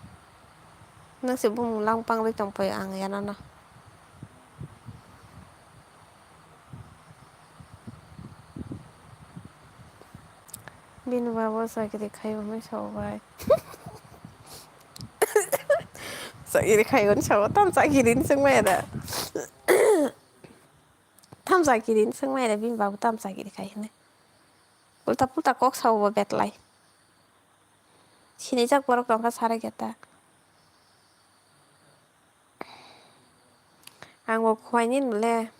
Nwng se bumung lang pang bai tong pai ang ya nana. Bini babo chakiri khai bo mai sao bai. Chakiri khai bo sao, tam chakiri ni chwng mai da. Tam chakiri ni chwng mai da, bini babo tam chakiri khai hwnwi. Ulta pulta kok sao bo betlai. Sinijak borok tongkha sarai khe ta. Ang bo khuaini nole.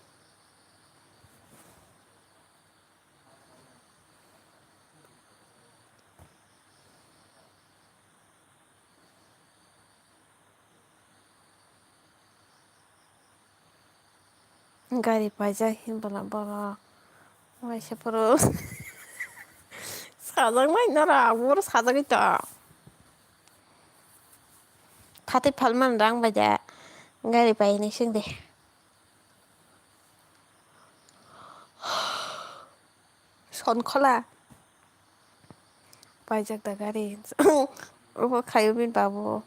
Gari paijak hinbola borok waisa phuru sajak nai nara abo sajagwi tong. Phatwi phalmani rang bai da gari paini sing de. Onkhola. Paijak da gari. Obo khayo bini babu.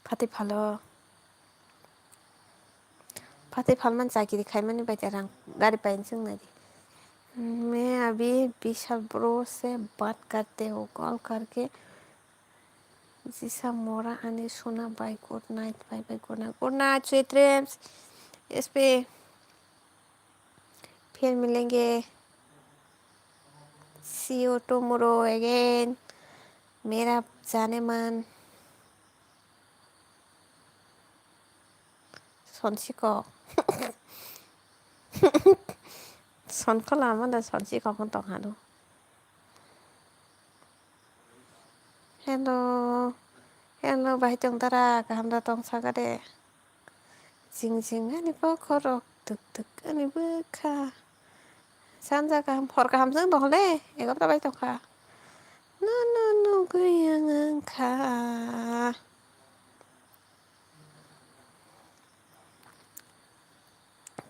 Phatwi phalo. Phatwi phalmani chakiri khaimani bai da rang gari paini chwng nai di. मैं अभी विशाल ब्रो से बात करते हो, कॉल करके। जी सा मोरा आने सुना, bye, good night, bye bye, good night, good night, sweet dreams. एस पे फिर मिलेंगे, सी यू टुमारो अगेन, मेरा जाने मन। Sonsi kok. Sonkhola mano sonsi kok wng tong hano. Hello. Hello, bahai tong dara, kaham da tong saga de. Jing jing ani bokhorok, tuk tuk ani bwkha. Sanja kaham, hor kaham jang dong le, egarota bai tongkha. No, no, no, gwi ang wngkha.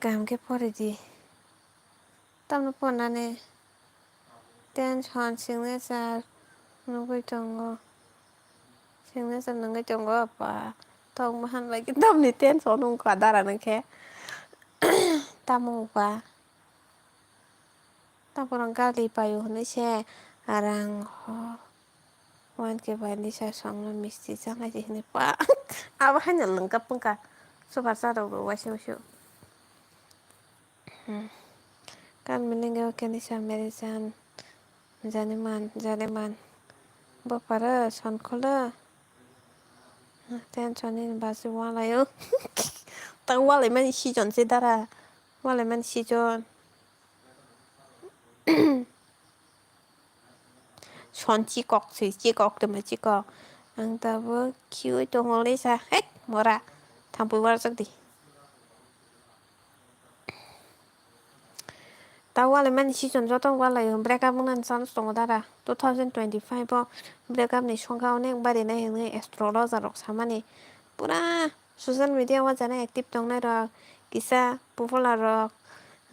Kaham khe pori di. Tamno pornani tension signature nugwi tongo. Signature nugwi tongo apa. Tong mahan bai khe tamni tension wngkha dara nang khe. Tamo wngkha. Taborok gali paio hinwi se rang ho. Wan khe bai nisa songno misti chanai di hinwi pa. Abo haino lwngkap wngkha. Super charok rw waisa waisa. Hmm. Kan milingo khe nisa mere jan. Jani man, jani man. Bo paro son kholo. Tension ni basi walaio. Ta walai mani season se dara. Walai mani season. Son chikok se, chikok tongma chikok. Ang tabuk khiui tongo le sa. Hek, mora. Thampui warjak di. Ta walai mani season joto walai break up wngnani chance tongo dara. Two thousand twenty-five o break up ni songkha onek bari nai hwnwi astrologer rok samani. Pura social media o jana active tongnai rok kisa popular rok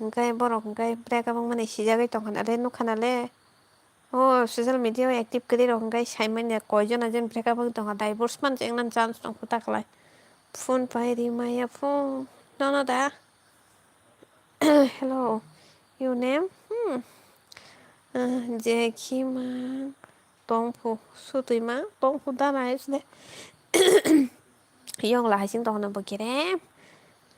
hwnkhe borok hwnkhe break up wngmani sijagwi tongkha nale nukha nale. O social media o active kwrwi rok hwnkhe saimanya koi jona jen break up wngwi tongkha, divorce man jengna chance tongkha ta kwlai. Phone pai ri maya phone nono da. Hello, your name? Hmm. Ah, Jekhima Tongphu, Sutwima Tongphu dana isle. Yong la haising tongno bo kere.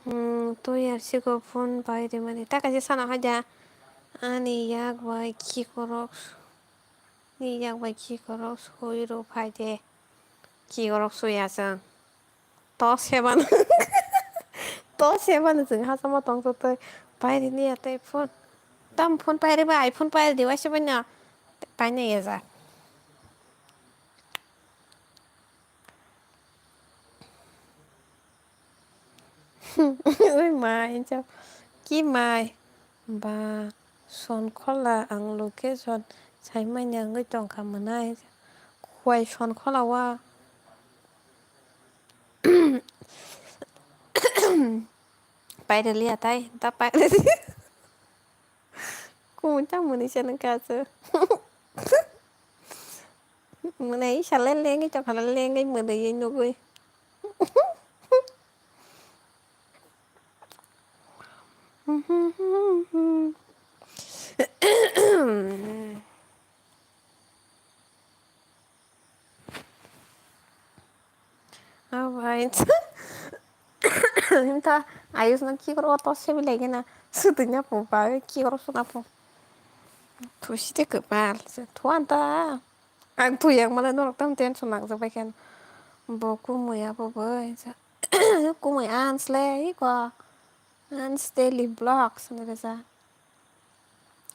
Hmm, to yar siko phone pai ri mani. Ta kaisa sana haja. Ani yak bai khikorok. Ni yak bai khikorok soi ro phai de. Khikorok soi asang. To seban. To seban chwng hachama tong to tei. Pai ri ni ya tei phone. Tam phone pai ri ba iPhone pai ri di waisa bai na. Pai na ya ja. Oi mai, chao. Ki mai? Ba, son khola ang location saimanya wngwi tongkha mwnai. Khwai son khola wa. Pairali atai, ta pairali. Kumui ta mwnwi se nang kasu. Mwnai sale lengwi tongkha, lengwi mwnwi nugwi. Oh, bhai. Himta ayus no ki koro to sebi lagi na. Sudin ya po ba ki koro suna po. Thusi de kepal. Thuan ta. Ang thuyang mala norok tam tension nang jabai khen. Bo kumui abo bai. Kumui ans le iko. Ans daily vlogs ni resa.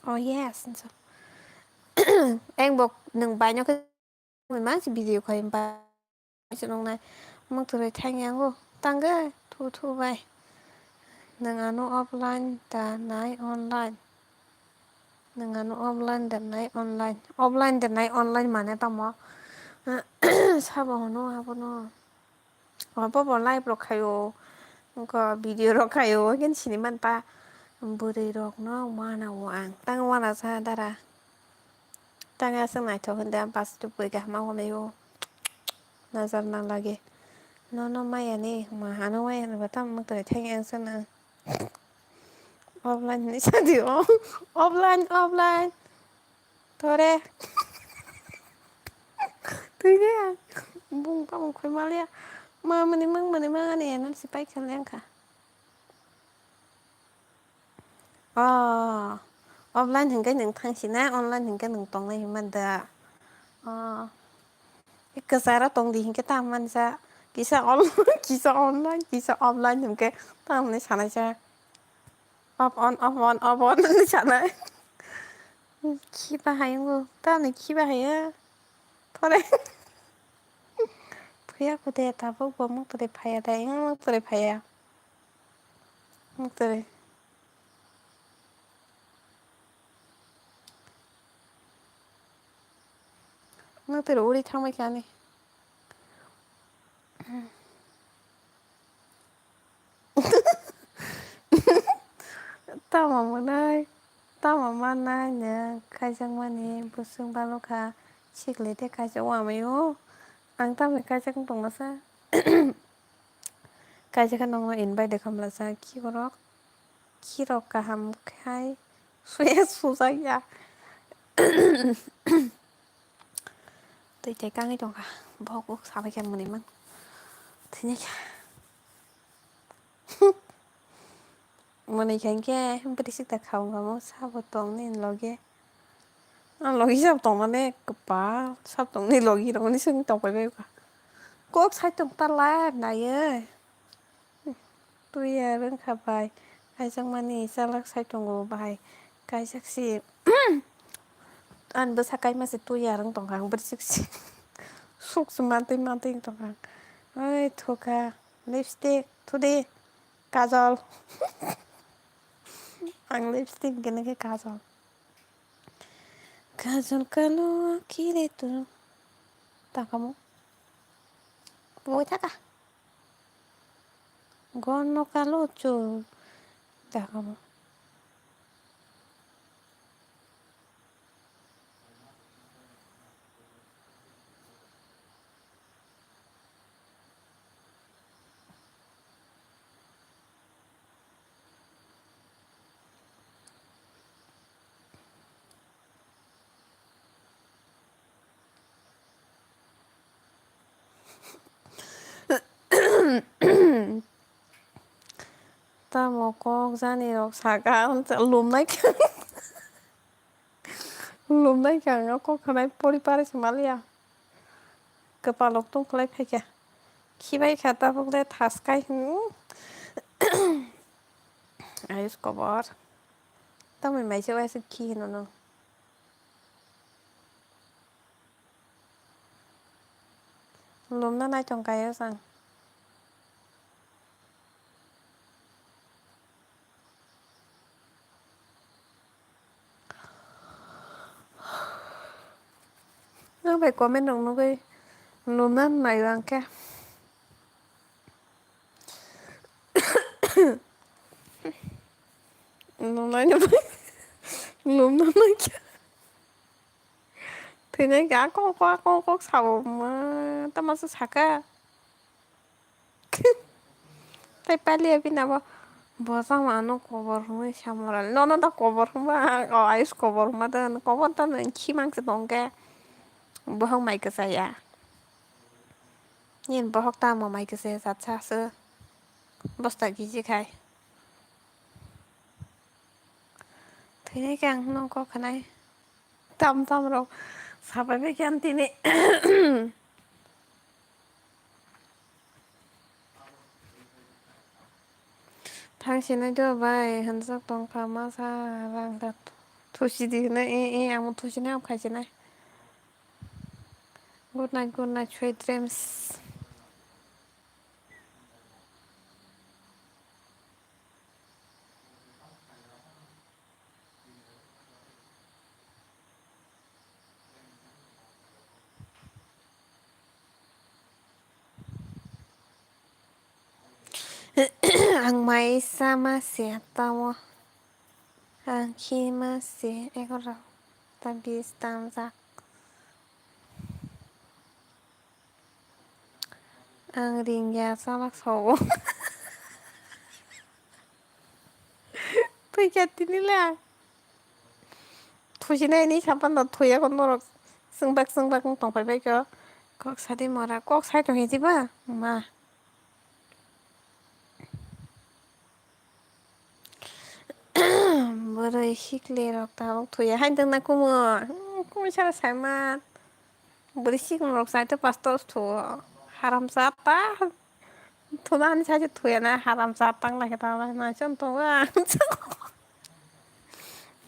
Oh yes. Ang bo nang bai no ke. Mui mansi video khai ba se nongnai. Mung twi thang yango tangwi thu thu bai. Nang ano offline da nai online. Nang ano offline da nai online. Offline da nai online mane tamo. Sabo hwno abono. Obo bo live rok khaio. Wngkha video rok khaio. Hwnkhe sini manpa. Bwrwi rokno wana o ang. Tang wana sa dara. Tang aswk naithok hwn de, ang paste tubui kaham ma hwnwi o. Nazar na lage. Nono maya ni, ma ano maya ni ba tamo mwtai thang yang sana. Offline ni sa di o. Offline, offline. Tore. Twi de ang. Bung tamo khoi maliya. Ma mani mang mani mang ani N L C pai kha leng kha. Oh, offline hwnkhe nwng thangsinai, online hwnkhe nwng tongnai hinmani da. Oh, kwcharo tongdi hinkhe tamo mansa. Kisa on-, kisa online, kisa offline hwnkhe tamoni sanaisa. Off on, off on, off on hwnwi sanai. Khiba hai wngo, tamoni khiba hai o. Thore. Phuya kode tabuk bo muktori phaya da, eng muktori phaya. Muktori. Muktori uri thangbai kha ani. Tamo mwnai, tamo mannai nwng khaijakmani bwswk balokha, sikle tei kaisa wngmani o. Ang tamni kaisa wng tongmasa. Kaisa khe nokno invite de khamlasa, khiborok, khirok kaham khai suya sujakya. Twi tei kangwi tongkha, bohok sabai khe mwnwi mang. Thwinai kha. Mwnwi kha hinkhe bwrwi sikta kha wngkha mo, sabo tong nini loge. Ang logi sabo tongmani kwpal, sabo tongni logi rokni simi tongpai bai kha. Kok sai tong ta live naiwi. Twi ya rwngkha bai. Kaijakmani chalak sai tongo bai. Kaijak si. Ani bwsa kaima se twi ya rwng tongkha ang bwrwi suk si. Suk si mantwi mantwi wng tongkha ang. Oi thukha. Lipstick, thudi, kajol. Ang lipstick gini khe kajol. Kajol kalo kire tu. Takamo. Boi thaka. Gono kalo chu. Takamo. Tamo kok jani rok saka, lumnai khe. Lumnai khe ang o kok khanai pori pari se maliya. Kwpalok tong khlai phaikha. Khibai kha tabuk le thaskai hwn. Ayush kobor. Tamoni maisa waisa khi hino no. Lumna nai tong kaio chang. Nang bai comment rok nugwi lumna naio ang khe. Lumna nai, lumna nai khe. Thwinai khe akok akok akok akok sabo ma tamasa saka. Tai paliya bini abo bojak mano kobor hwnwi samora. Nono da kobor hwnba, o ayush kobor hwnba da, kobor da nang khimang se tongkhe. Bohok mai kwchaya. Nini bohok tamo mai kwchaya jat sa se. Bosta giji khai. Thwinai khe ang hwnwi kok khanai. Tam tam rok sapai bai khe ang tini. Thang sinai do bai, hanjak tong kha masa rang da thusi di hwnwi, e, e, amo thusi nai, amo khai sinai. Good night, good night, sweet dreams. Ang mai sama se tamo. Ang khima se egaroh ta bis tamjak. Ang ringya chalak sao. Thwikha tini le ang. Thusinai ni sapan no thuya ko norok swngbak swngbak wng tongpai bai kho. Kok sadi mora, kok sai tong hiji ba ma. Bwrwi sikli rok tabuk thuya hai dwngna kumu. Hmm, kumu sara saiman. Bwrwi sikli rok saito pastor thu. Haram chata. Thuna ani saito thuya na haram chat tang lai ta lai na chon to ba.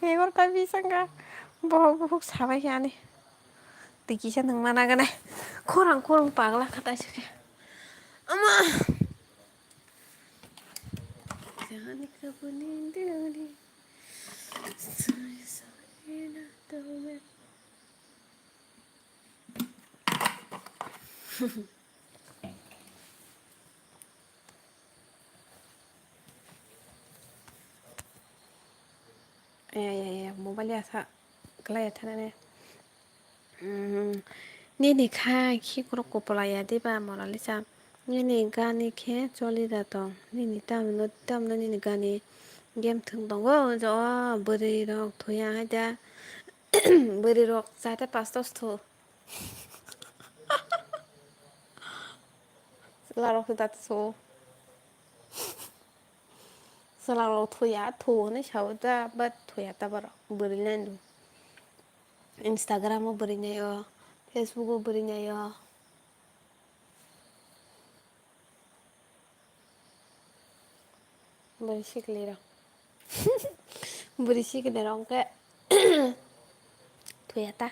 Egor ka bisanga. Bohok bohok sabai ani. Tiki sa nang mana gane. Khorang khorang pagla khatai sike. Ama. Jani kabuni dani. Sari sari na tome. Ya, ya, ya, mobile ya sa. Kala ya thana ne. Mm, nini kha khikrok kopla ya diba Monalisa? Nini gani khe choli da tong. Nini tamno, tamno nini gani game thwng tongo. Jo bwrwi rok thuya hai da. Bwrwi rok chate pastos thu. Chwla rok da so. Chwla rok thuya, thu hwnwi sao da, but thuya ta borok. Bwrwi nai do. Instagram o bwrwi nai o, Facebook o bwrwi nai o. Bwrwi sikli rok. Bwrwi sikli rok khe thuya ta.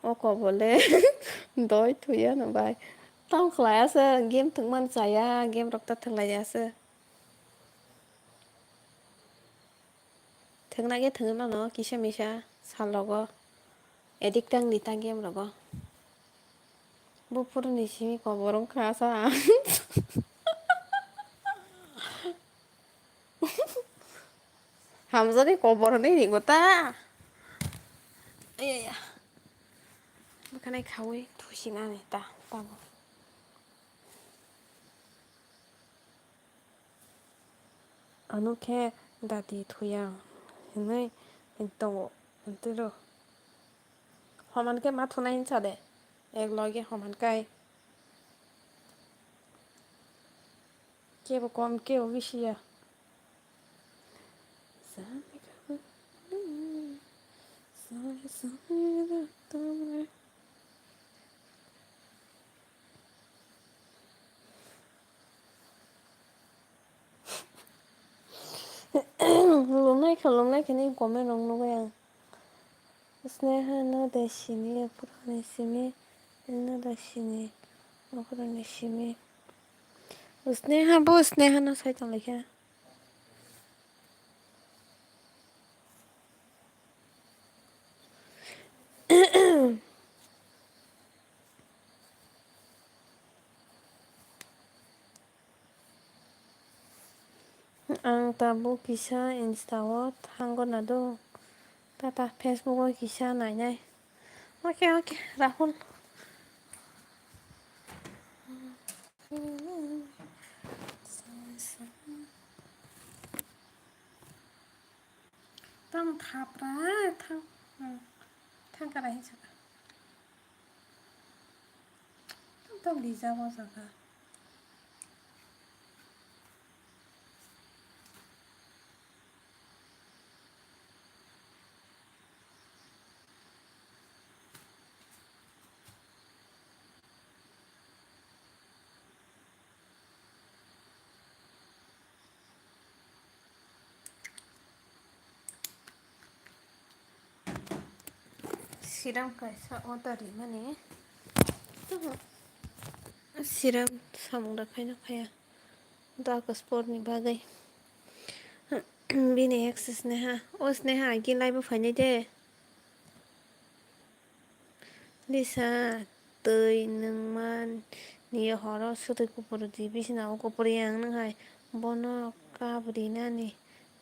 O kobole doi thuya no bai. Tong khlai asa game thwngmani chaya, game rok ta thwnglaijak asa. Thwngna khe thwngwi mano kisa misa salogo. Addict wngdi ta game rogo. Buphuruni simi kobor wngkha sa. Hamjani kobor hwnwi ringo ta. Ayaya. Bwkhanai khaui thusinani ta tamo. Ano khe dati thuya hwnwi tongo, hwntwiro. Homan khe ma thunai hinsa de, ek loge homan kai. Kebo kom, kebo bisi ya. Lumnai kha, lumnai kha ni comment rok nugui ang. Sneha no de sini, aphuru ni simi, no de sini, aphuru ni simi. Sneha bo Sneha no sai tong lai kha. Ang tabuk kisa Insta o thango nado. Tata Facebook o kisa nainai. Oke, oke, Rahul. Tamo thapra thang, hmm, thangkara hinsa. Tamo lijak o jaga. Siram kaisa order rimani. Siram samung da phaino phaiya. Dark spot ni bagwi. Bini ex Sneha. O Sneha, agi live o phainai de. Lisa, twi nwngma niyo horo swtwi kupur di bisina o kupur yang nwnghai bono kabri nani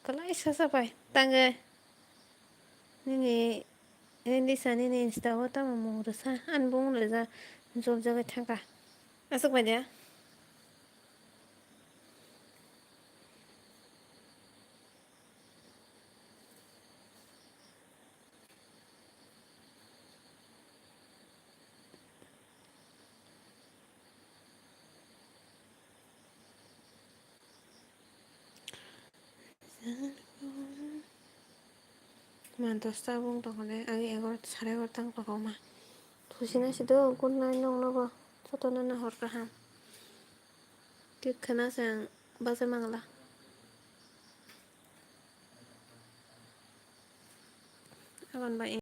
kwlai sacha pai tangwi nini, eh, Lisa nini Insta o tamo mung rwsa ani bumung rwja jol jagwi thangkha aswk bai de. Ma dosta bung tongkha de, agi egarota, sare egarota wng tongkha ma. Thusina sido, good night nokno bo, jotono no hor kaham. Khe khwna se ang bachai mangla. Aboni bai.